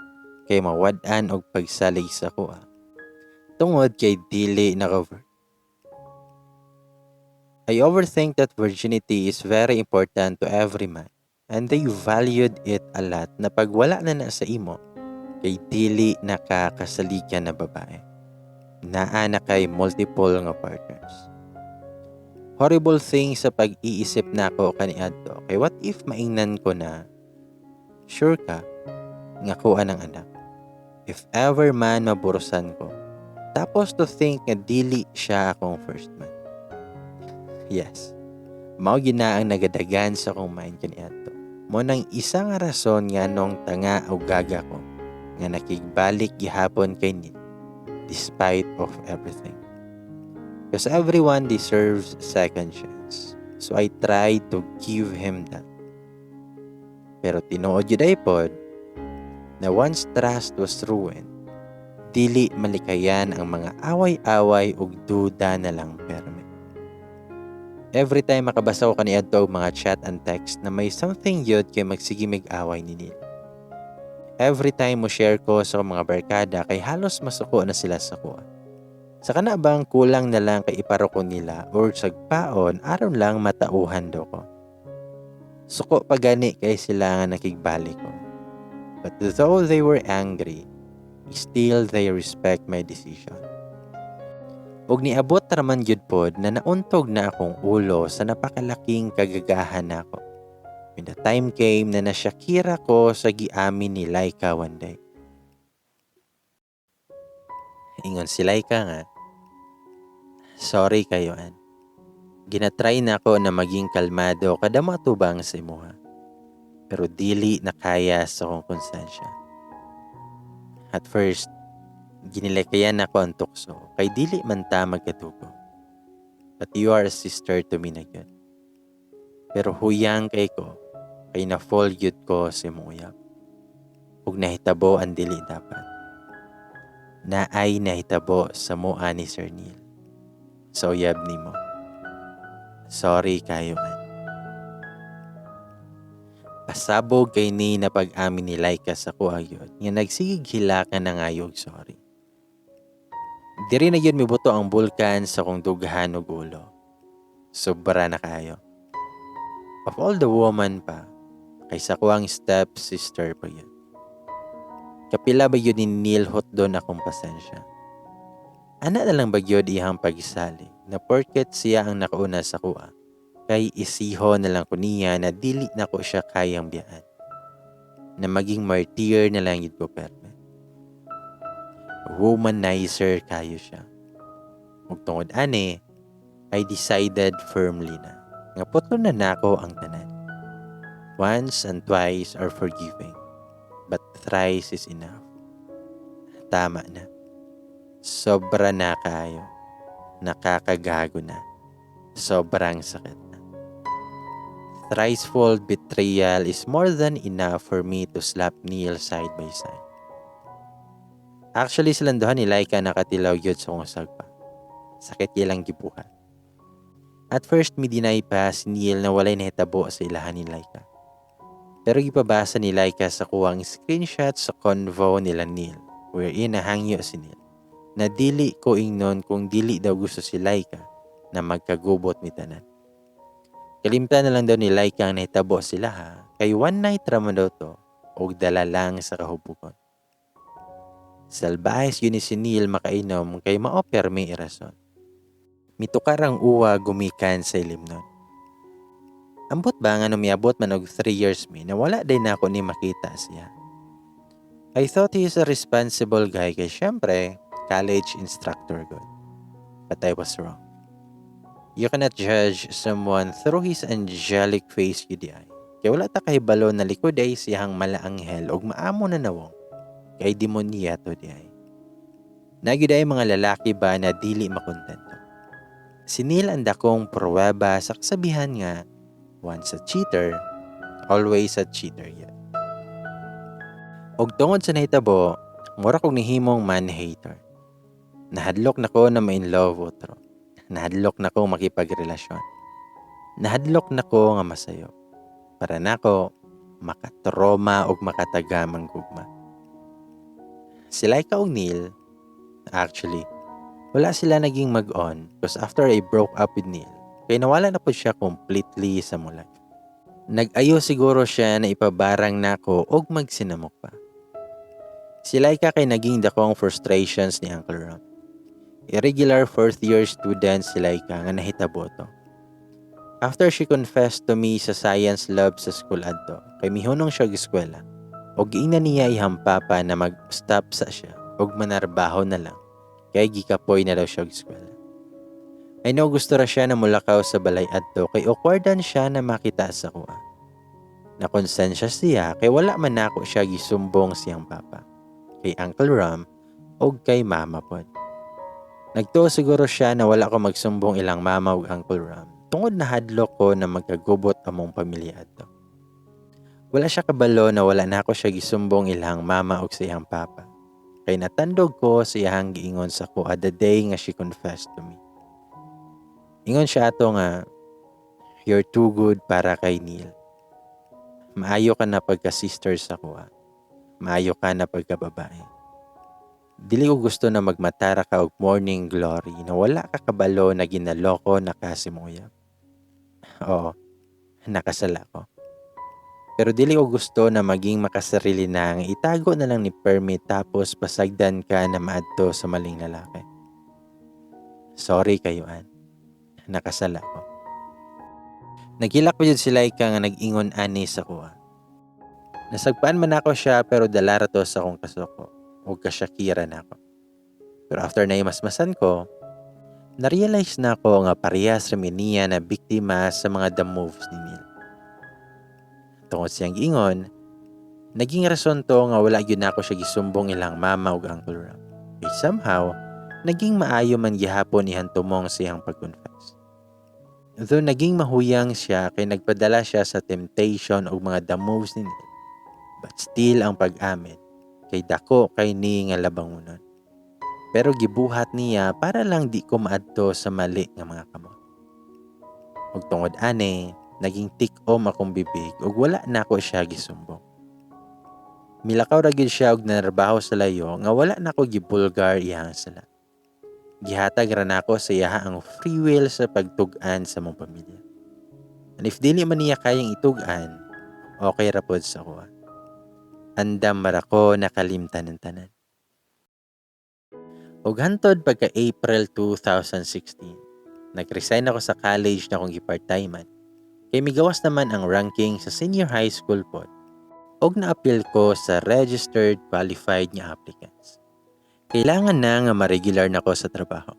kay mawad-an og pagsalig sa kuha. Tungod kay dili na cover. I overthink that virginity is very important to every man and they valued it a lot na pag wala na na sa imo kay dili na ka kasaligan na babae. Naa na kay multiple nga partners. Horrible thing sa pag-iisip nako kaniadto kay what if maingnan ko na sure ka nga kuha ng anak? If ever man maburusan ko. Tapos to think nga dili siya akong first man. Yes. Mao gyud na ang nagadagan sa akong mind kaniadto. Mo nang isa nga rason nga nung tanga o gaga ko nga nakigbalik gihapon kay Neil despite of everything. Because everyone deserves second chance. So I tried to give him that. Pero tinuod gyud ay pod na once trust was ruined, dili malikayan ang mga away-away ug duda na lang perme. Every time makabasa ko kaniadto og mga chat and text na may something yun kay magsige mig away ni Neil. Every time mo share ko sa mga barkada kay halos masuko na sila sa kuha. Sa kana bang kulang na lang kay iparo ko nila or sagpaon aron lang matauhan do ko. Suko pa gani kay sila nga nakigbalik ko. But though they were angry, still they respect my decision. Ug niabot raman gyud pod na nauntog na akong ulo sa napakalaking kagagahan nako. When the time came na nasyakira ko sa giamin ni Laika one day. Ingon si Laika nga, "Sorry kayo, An. Ginatry na ako na maging kalmado kada matubang sa imuha. Pero dili na kaya sa akong konsensya. At first, ginilakayan ako ang tukso kay dili man ta magkatugo. But you are a sister to me na gyud. Pero huyang kay ko kay na-fall gyud ko sa imong uyab. Ug nahitabo ang dili dapat. Naay nahitabo sa mua ni Sir Neil. Sa uyab nimo. Sorry kayo, man." Pasabog kay ni na pag-amin ni Laika sa kuha gyud nga nagsigig hilaka na ngayog sorry. Diri na gyud mibuto ang bulkan sa kong dughan ug ulo. Sobra na kayo. Of all the woman pa, kay sa kuwang step sister pa yun. Kapila ba yun ni Neil doon akong pasensya? Ana na lang ba gyud iyang pagsali na porket siya ang nakauna sa kuha, kay isiho na lang ko niya na dili na ko siya kayang biyaan? Na maging martyr na lang yun ko perme. Womanizer kayo siya. Ug tungod ani, I decided firmly na nga putlo na nako ang tanan. Once and twice are forgiving, but thrice is enough. Tama na. Sobra na kayo. Nakakagago na. Sobrang sakit na. Thricefold betrayal is more than enough for me to slap Neil side by side. Actually, silang duha ni Laika nakatilaw gyud sa akong sagpa. Sakit ilang gibuhat. At first, mi-deny pa si Neil na walay nahitabo sa ilahan ni Laika. Pero gipabasa ni Laika sa kuwang screenshot sa convo nila Neil, wherein nahangyo si Neil na dili ko ingnon kung dili daw gusto si Laika na magkagubot mi tanan. Kalimtan na lang daw ni Laika ang nahitabo sila ha, kay one night ra man daw to og dala lang sa kahubugon. Salbahes yun ni si Neil makainom kay mao permi irason. Mitukar ang uwa gumikan sa ilimnon. Ambot ba nga miabot man og 3 years mi na wala day nako ni makita siya. I thought he is a responsible guy kay syempre college instructor gud. But I was wrong. You cannot judge someone through his angelic face gyud ay. Kay wala ta kahibalo na likod ay siyang malaanghel og maamo na nawong kay demonya to di ay. Naa gyud ay mga lalaki ba na dili makontento. Si Neil ang dakong pruweba sa kasabihan nga once a cheater, always a cheater yet. Og tungod sa nahitabo, mura kog nahimong man-hater. Nahadlok na ko na ma-in love otro. Nahadlok na ko makipagrelasyon. Nahadlok na ko nga masayo. Para nako makatroma og makatagam ang gugma. Si Laika og Neil, actually, wala sila naging mag-on because after I broke up with Neil, kay nawala na po siya completely sa among life. Nag-ayo siguro siya na ipabarang nako og magsinamok pa. Si Laika kay naging dakong frustrations ni Uncle Ram. Irregular fourth year student si Laika nga nahitabo to. After she confessed to me sa science lab sa school adto, kay mihunong siya og eskwela. Og giingnan niya iyang papa na mag-stop sa siya og manarbaho na lang kay gikapoy na daw siya og eskwela. I know gusto ra siya na mulakaw sa balay adto kay awkwardan siya na makita sa kuha. Nakonsensya siya kay wala man nako siya gisumbong siyang papa, kay Uncle Ram og kay mama pod. Nagtuo siguro siya na wala ko magsumbong ilang mama ug Uncle Ram tungod nahadlok ko na magkagubot among pamilya adto. Wala siya kabalo na wala nako siya gisumbong ilang mama ug sa iyang papa. Kay natandog ko sa iyang giingon sa kuha the day nga she confessed to me. Ingon siya ato nga, "You're too good para kay Neil. Maayo ka na pagka-sister sa kuha. Maayo ka na pagka-babae. Dili ko gusto na magmatara ka og morning glory na wala ka kabalo na ginaloko na ka sa imong uyab. Oo, nakasala ko. Pero dili ko gusto na maging makasarili na nga itago na lang ni Permi tapos pasagdan ka na maadto sa maling lalaki. Sorry kayo, Ann. Nakasala ko." Naghilak pa jud si Laika nga nag-ingon ani sa kuha. Nasagpaan man ako siya pero dala ra to sa akong kasuko ug kasyakira na ako. Pero after na imasmasan ko, na-realize na ako nga parehas ra mi niya na biktima sa mga the moves ni Neil. Tungod siyang giingon, naging rason to nga wala gyud nako siya gisumbong ilang mama ug Uncle Ram. Kay somehow, naging maayo man gihapon iyang tumong sa iyang pag-confess. Though naging mahuyang siya kay nagpadala siya sa temptation og mga the moves ni Neil. But still ang pag-amin kay dako kay ni nga labangunon. Pero gibuhat niya para lang di ko maadto sa mali nga mga kamot. Ug tungod ani, naging tik-om akong bibig ug wala nako siya gisumbong. Milakaw ra gyud siya og nanarbaho sa layo nga wala nako gibulgar iyang sala. Gihatag ra nako sa iyaha ang free will sa pagtug-an sa among pamilya. And if dili man niya kayang itug-an, okay ra pod sa kuha. Andam ra ko nakalimtan ng tanan. Ug hantod pagka April 2016, nag-resign ako sa college na akong gi-part-timean. Kay migawas naman ang ranking sa senior high school pod. Og na-appeal ko sa registered qualified nga applicants. Kailangan na nga ma-regular na ko sa trabaho.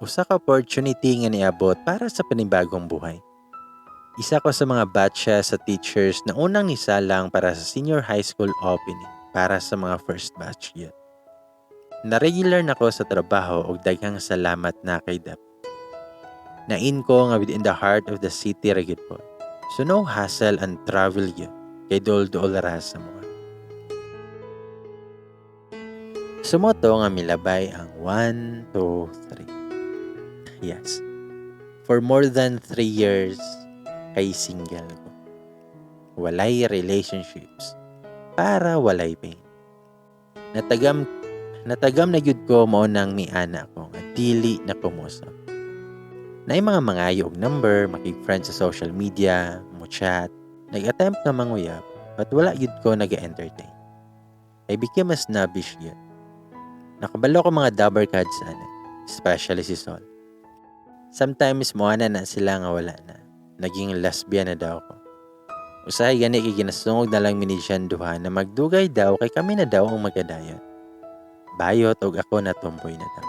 Usa ka opportunity nga niabot para sa panibagong buhay. Isa ko sa mga batches sa teachers na unang nisalang para sa senior high school opening para sa mga first batch yun. Na-regular na ko sa trabaho ug daghang salamat na kay Dep. Nain ko nga within the heart of the city ra gyud po. So no hassle and travel yun kay duol-duol ra sa mga. Sa mao to nga milabay ang 1, 2, 3. Yes. For more than 3 years, kay single ko. Walay relationships. Para walay pain. Natagam na gyud ko mao nang miana ko nga dili na ko mosab. Naay mga mangayo og number, makig-friend sa social media, mo chat, nag-attempt nga manguyab, but wala gyud ko nag-entertain. I became a snobbish gyud. Nakabalo ko mga dabarkads ana, especially si Sol. Sometimes moana na sila nga wala na. Naging lesbian na daw ko. Usahay gani kay ginasungog na lang mi ni Jan duha na magdugay daw kay kami na daw ang magadayon. Bayot og ako na tomboy na daw.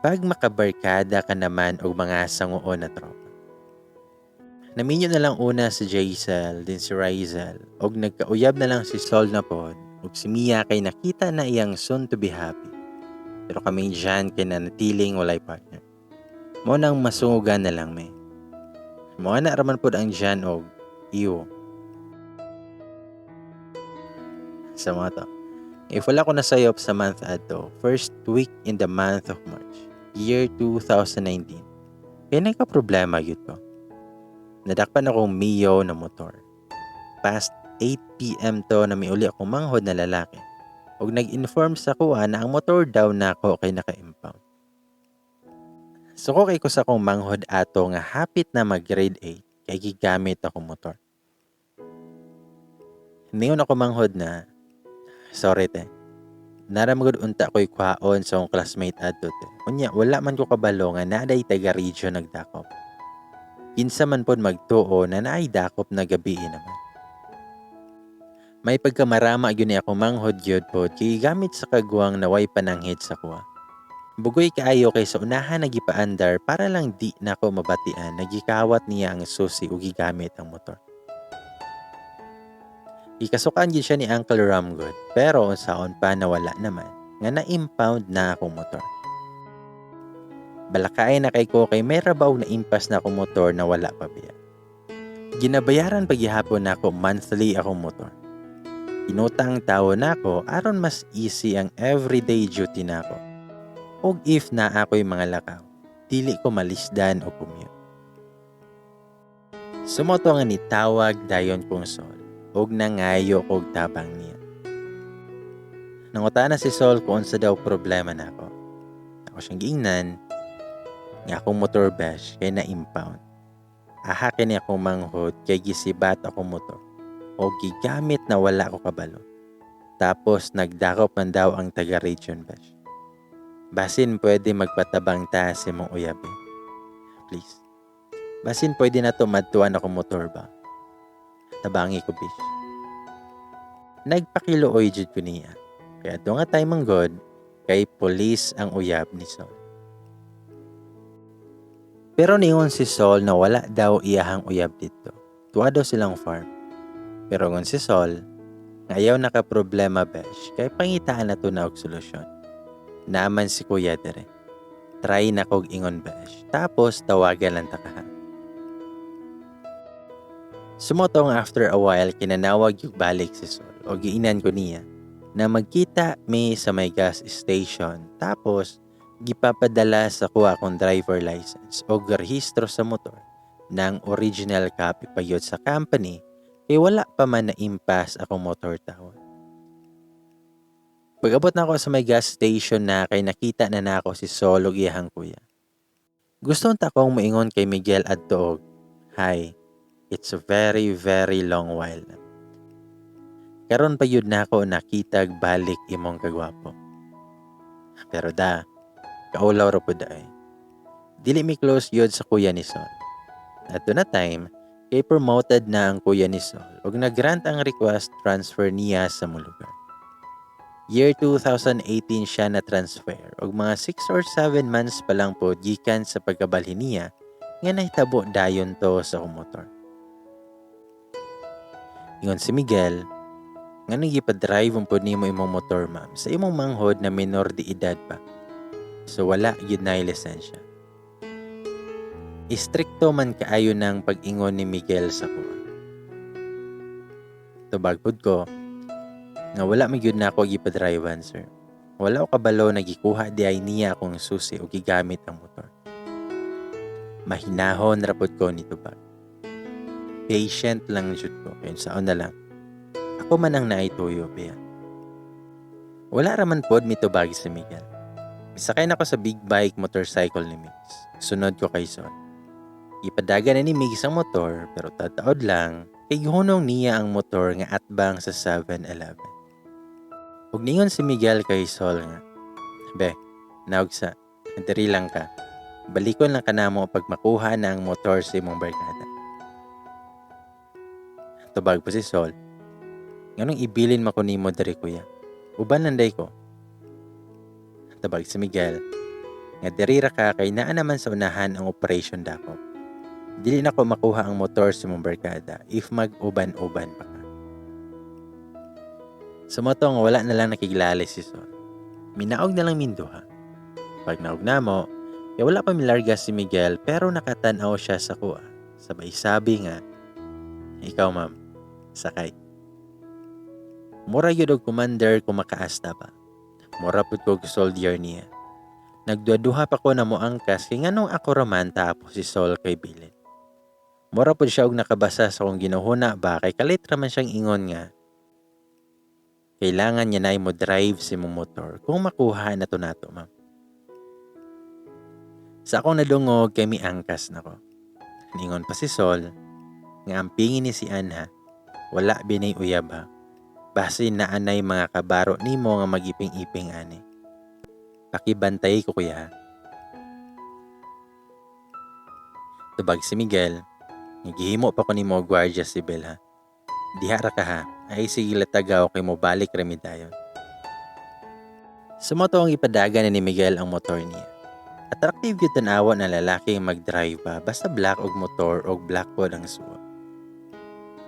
Pag makabarkada ka naman og mga sanguon na tropa. Naminyo na lang una si Jaisel, din si Rizel, og nagkauyab na lang si Sol na pod, og si Mia kay nakita na iyang soon to be happy. Pero kami dyan kay nanatiling walay partner. Mao nang masungugan na lang may. Mao na raman pod ang dyan og iyo. Sa mga to. If wala ko nasayop sa month adto, first week in the month of March, year 2019, kaya nagka-problema yun ko. Nadakpan akong Mio na motor. Past 8 p.m. to na miuli akong manghod na lalaki. Og nag-inform sa kuha na ang motor daw nako kay naka-impound. Suko kay ko sa akong manghod ato nga hapit na mag-grade 8 kay gigamit akong motor. Niyon ako manghod na, "Sorry te. Nara magud unta ko'y kwaon sa akong classmate adto te. Unya wala man ko kabalo nga naaday taga region nagdakop. Kinsa man pod magtuo na naay dakop na gabi naman." May pagkamarama gyud ni ako manghod gyud pod kay gamit sa kagwang na way pananghid sa kuha. Bugoy kaayo kay sa unahan nagipaandar para lang di nako mabatian, nagikawat niya ang susi ug gigamit ang motor. Gikasukan gyud siya ni Uncle Ramgod pero unsaon pa na wala naman nga na-impound na akong motor. Balakaay na kay ko kay may rabaw na impas na akong motor na wala pa biya. Ginabayaran paghihapon nako monthly akong motor. Inutang tawo nako aron mas easy ang everyday duty nako. Og if naa ako'y mga lakaw, dili ko malisdan o commute. Sumoto nga nitawag dayon kong Sol og nangayo kog tabang niya. Nangutana si Sol kung unsa daw problema nako. Ako siyang giingnan nga akong motor besh kay na-impound. Aha kini akong manghod kay gisibat akong motor o gigamit na wala ko kabalo. Tapos nagdakop man daw ang taga region besh. Basin pwede magpatabang ta sa imong uyab eh. Please. Basin pwede na to madtuan akong motor ba? Tabangi ko bish. Nagpakiluoy jud ko niya. Kaya adto nga time ang god kay police ang uyab ni Sol. Pero ningon si Sol na wala daw iyahang uyab dito. Tuwa daw silang farm. Pero ngon si Sol, nga ayaw naka problema besh, kay pangitaan na to na og solusyon. Naaman si kuya dere. Try na kog ingon besh, tapos tawagan lang ta kaha. Sumotong after a while kinanawag yung balik si Sol o giinan ko niya na magkita mi sa may gas station, tapos gipapadala sa kuha akong driver license o rehistro sa motor ng original copy pa yun sa company kay wala pa man na impas akong motor tawon. Pag-abot na ako sa may gas station na kay nakita na nako si Sol ug iyahang kuya. Gusto unta akong moingon kay Miguel adto og, "Hi, it's a very very long while na. Karon pa yun nako nakitag balik imong kagwapo." Pero da, kaulaw ra pud ay. Dili mi close yun sa kuya ni Sol. Adto na time, kay promoted na ang kuya ni Sol ug nag-grant ang request transfer niya sa mong lugar. Year 2018 siya na transfer ug mga 6 or 7 months pa lang po gikan sa pagkabalhin niya nga nahitabo dayon to sa akong motor. Ingon si Miguel, "Nganong gipa-drive mo pod nimo imong motor, ma'am, sa imong manghod na minor de edad pa? So wala gyud na lisensya." Istrikto man kaayo ng pag-ingon ni Miguel sa kuha. Tubag pud ko nga wala man gyud na ako gipa-drive, sir. Wala ko kabalo na gikuha diay niya akong susi o gigamit ang motor. Mahinahon ra pod ko nitubag. Patient lang jud ko kay unsaon na lang. Ako man ang naay tuyo biya. Wala ra man pod mitubag si Miguel. Misakay na ko sa big bike motorcycle ni Migs. Sunod ko kay Sol. Ipadagan na ni Migs ang motor pero tataod lang kay gihunong niya ang motor nga atbang sa 7-Eleven. Ug ningon si Miguel kay Sol nga, "Be, naog sa, diri lang ka. Balikon lang ka namo pag makuha na ang motor sa imong barkada." Tubag po si Sol, "Nganong ibilin man ko nimo diri, kuya? Uban lang day ko." Tubag si Miguel, nga diri ra ka kay naa naman sa unahan ang operation dakop. Dili na ko makuha ang motor sa imong barkada if mag-uban-uban pa ka. Sumoto nga wala na lang nakiglali si Sol. Minaog na lang minduha. Pag naog na mo, kaya wala pa milarga si Miguel pero nakatanaw siya sa kuha. Sabay sabi nga, "Ikaw ma'am, sakay." Mura yun og commander kung makaasta pa. Mura pud kog soldier niya. Nagduha-duha pa ko na moangkas kay nganong ako raman tapos si Sol kay bilin. Mura pud siya og nakabasa sa akong ginuhuna ba kay kalit raman siyang ingon nga kailangan niya na mo drive sa imong motor kung makuha na to nato, ma'am. Sa akong nadungog kay miangkas nako. Ningon pa si Sol nga ampingin ni si Anha, wala binay uyab ha. Basin na anay mga kabaro nimo nga magiping-iping ani. Pakibantay ko kuya ha. Tubag si Miguel, gihimo pa ko nimo gwardiya sibil ha. Diha ra ka ha, ay sige latagaw kay mo balik rami dayon. Sumoto ang ipadagan ni Miguel ang motor niya. Attractive gyud tan-awa na lalaki ang mag-drive ba basta black og motor og black pod ang suot.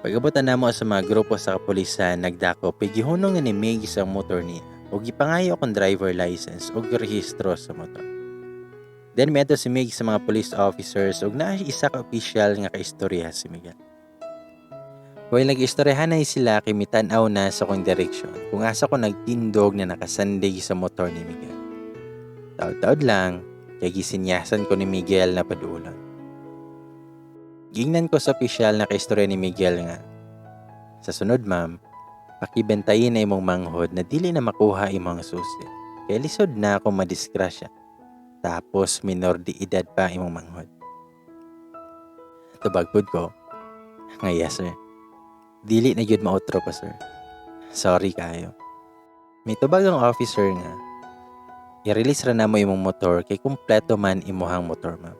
Pag-abot na namo sa mga grupo sa kapulisan nagdakop, gihunong ni Migs ang motor niya ug gipangayo akong driver license ug rehistro sa motor. Then miadto si Migs sa mga police officers ug naa isa ka opisyal nga kaistorya si Miguel. While nag-istoryahanay sila kay mitan-aw na sa akong direksyon kung asa ko nagtindog na nakasandig sa motor ni Miguel. Taod-taod lang kay gisinyasan ko ni Miguel na padulon. Gingnan ko sa opisyal na kaistorya ni Miguel nga, "Sa sunod ma'am, pakibentayin na imong manghod na dili na makuha imong susi. Kay lisod na akong madisgrasya. Tapos minor di edad pa imong manghod." Tubag pud ko nga, "Yes sir. Dili na gyud maotro pa sir. Sorry kayo." May tubag ang officer nga, "I-release ra namo imong motor kay kumpleto man imuhang motor ma'am."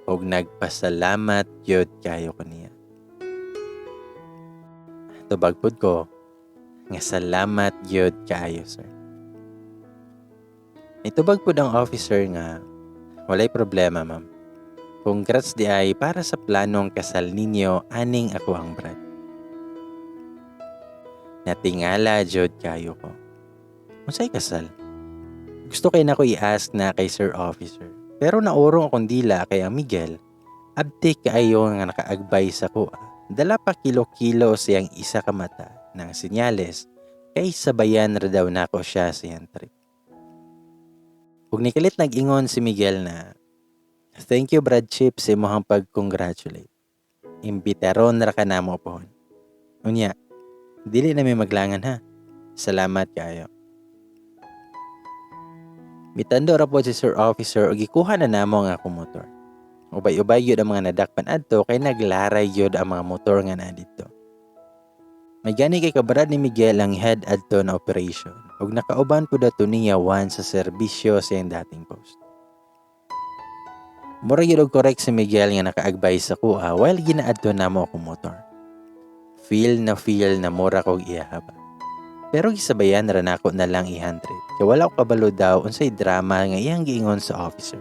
Og nagpasalamat gyud kayo ko niya. Tubag pud ko nga, "Salamat gyud kaayo sir." Nitubag pud ang officer nga, "Walay problema ma'am. Congrats di ay para sa planong kasal ninyo aning ako ang brad." Natingala jud kayo ko. Unsay kasal? Gusto kay nako i-ask na kay sir officer. Pero naurong akong dila kay ang Miguel, abtik kaayo nga nakaagbay sa kuha. Dala pa kilo-kilo siyang isa ka mata ng senyales kay sabayan ra daw nako siya sa iyang trip. Ug nikalit nag-ingon si Miguel na, "Thank you Brad Chip sa imong pag-congratulate. Imbitaron ra ka namo pohon. Unya, dili na mi maglangan ha. Salamat kaayo." Mitando ra pod si Sir Officer ug gikuha na namo ang akong motor. Ubay-ubay gyud ang mga nadakpan adto kay naglaray gyud ang mga motor nga naa didto. May gani kay kabrad ni Miguel ang head adto na operation ug nakauban pud ato niya one sa serbisyo sa iyang dating post. Mura gyud og correct si Miguel nga nakaagbay sa kuha while ginaadto namo akong motor. Feel na feel na mura kog iyaha ba. Pero gisabayan ra nako na lang i-100 kay wala ko kabalo daw unsay drama nga iyang giingon sa officer.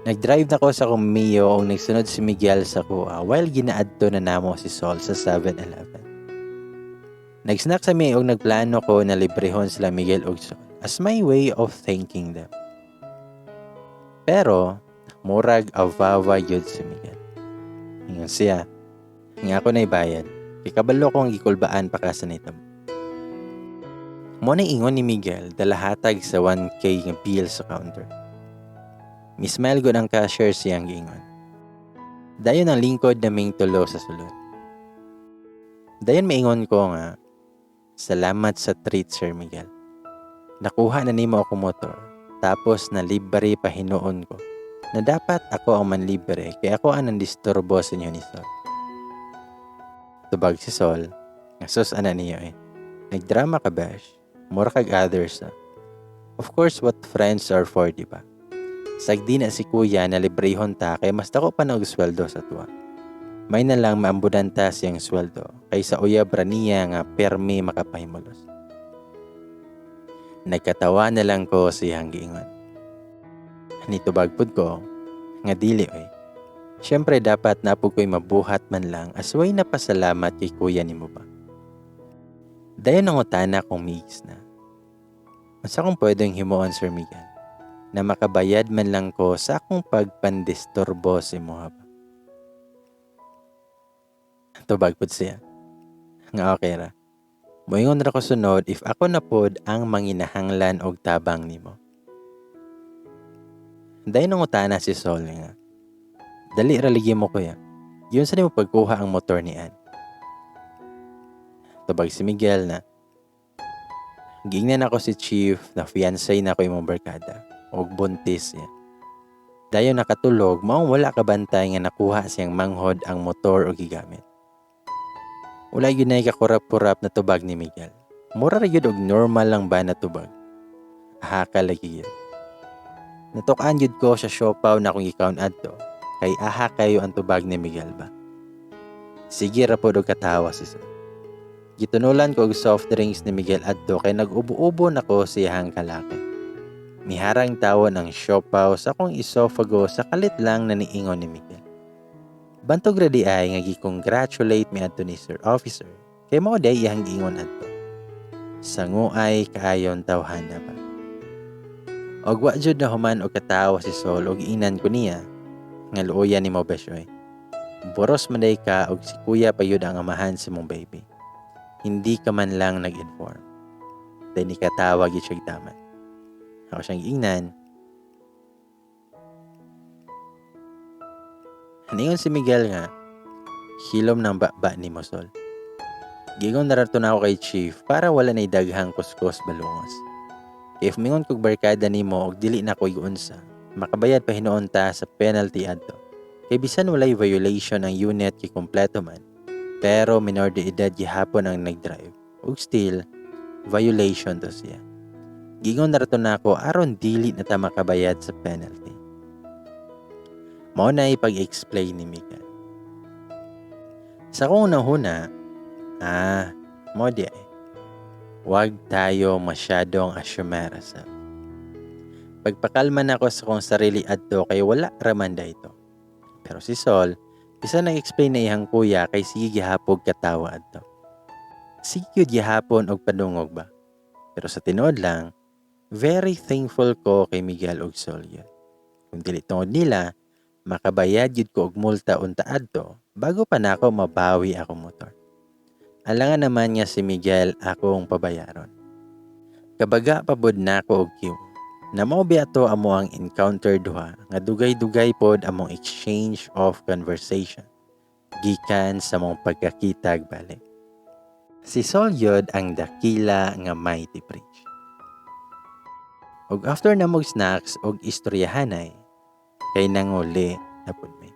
Nag-drive na ko sa akong Mio ug nagsunod si Miguel sa kuha while ginaadto na namo si Sol sa 7-Eleven. Nag-snack sa mi ug nagplano ko na librehon sila Miguel ug Sol as my way of thanking them. Pero murag awawa yun si Miguel. Ingon siya nga ako na'y bayad. Kay kabalo ko ang gikulbaan pa ka sa nitabo. Mao na ingon ni Miguel dalahatag sa 1K nga bill sa counter. Mi-smile gud ang cashier siyang giingon. Dayon ang lingkod naming tulo sa sulod. Dayon maingon ko nga, "Salamat sa treat, Sir Miguel. Nakuha na nimo ako motor, tapos na libre pa hinuon ko na dapat ako ang manlibre kay ako ang nandisturbo sa inyo ni Sol." Tubag si Sol, nga, "Sus, ana niyo eh. Nagdrama ka, besh. Mura kag others ah. Of course, what friends are for, di ba? Sagdi na si kuya na librehon ta kay mas dako pa na og sweldo sa tuwa. May na lang maambudan ta siyang sweldo kaysa uyab ra niya nga permi makapahimulos." Nagkatawa na lang ko sa iyang giingon. Nitubag pud ko nga, "Dili oy. Siyempre dapat naa pud ko'y mabuhat man lang as way na pasalamat kay kuya nimo ba?" Dayon nangutana kong migs na, "Unsa akong pwedeng himuon, Sir Miguel, na makabayad man lang ko sa akong pagpandisturbo sa imuha ba?" Tubag pud siya nga, "Okay ra. Moingon ra ko sunod if ako na pod ang manginahanglan og tabang nimo." Dayon nangutana si Sol nga, "Dali ra lagi mo, kuya. Giunsa nimo pagkuha ang motor ni Ann?" Tubag si Miguel na, "Giingnan ako si Chief na fiancé na ko imong barkada og buntis siya. Dayon nakatulog, maong wala kabantay nga nakuha siyang manghod ang motor og gigamit." Wala gyud nay kakurap-kurap na tubag ni Miguel. Mura ra gyud og normal lang ba na tubag. Aha ka lagi gyud. Natuk-an gyud ko sa siopaw na akong gikaon adto kay aha kayo ang tubag ni Miguel ba. Sige ra pod og katawa si Sol. Gitunulan ko og soft drinks ni Miguel adto kay nag-ubo-ubo nako sa iyahang kalaki. Miharang tawon ang siopaw sa akong esophago sa kalit lang na niingon ni Miguel. Bantog ra di ay nga gi-congratulate mi adto ni Sir Officer kay mao day iyang giingon adto. Sanguay kaayon tawhana ba. Og wa jud na human og katawa si Sol og giingnan ko niya nga, "Luoyan nimo, besh oy. Boros man day ka og si kuya pa yun ang amahan sa imong baby. Hindi ka man lang nag-inform." Then nikatawa gyud siya taman. Ako siyang giingnan. Ningon si Miguel nga, "Hilom ng baba ni Sol. Giingon na rato na ako kay Chief para wala na'y daghang kuskos balungos. If mingon kog barkada nimo og dili na ko iunsa, makabayad pa hinuon ta sa penalty adto. Kay bisan walay violation ang unit kay kompleto man, pero minor de edad gihapon ang nagdrive. Ug still, violation to siya. Giingon na rato na ako aron dili na ta makabayad sa penalty." Mao na ipag-explain ni Miguel. Sa akong unang-huna, ah, mo di ay. Huwag tayo masyadong asyumera sa. Pagpakalma na ako sa akong sarili adto kay wala raman da ito. Pero si Sol, bisan nag-explain na iyang kuya kay sige gihapog katawa adto. Sige gyud gihapon og padungog ba. Pero sa tinuod lang, very thankful ko kay Miguel og Sol yun. Kung dili tungod nila, makabayad gyud ko og multa unta adto bago pa nako mabawi akong motor. Alangan naman nga si Miguel akong pabayaron. Kabaga pa pod nako og queue. Na mao biya to amo ang encounter duha nga dugay-dugay pod among exchange of conversation gikan sa mong pagkakitag balik. Si Sol yun ang dakila nga mighty bridge. Og after na mog snacks og istoryahanay kay nanguli na pud mi.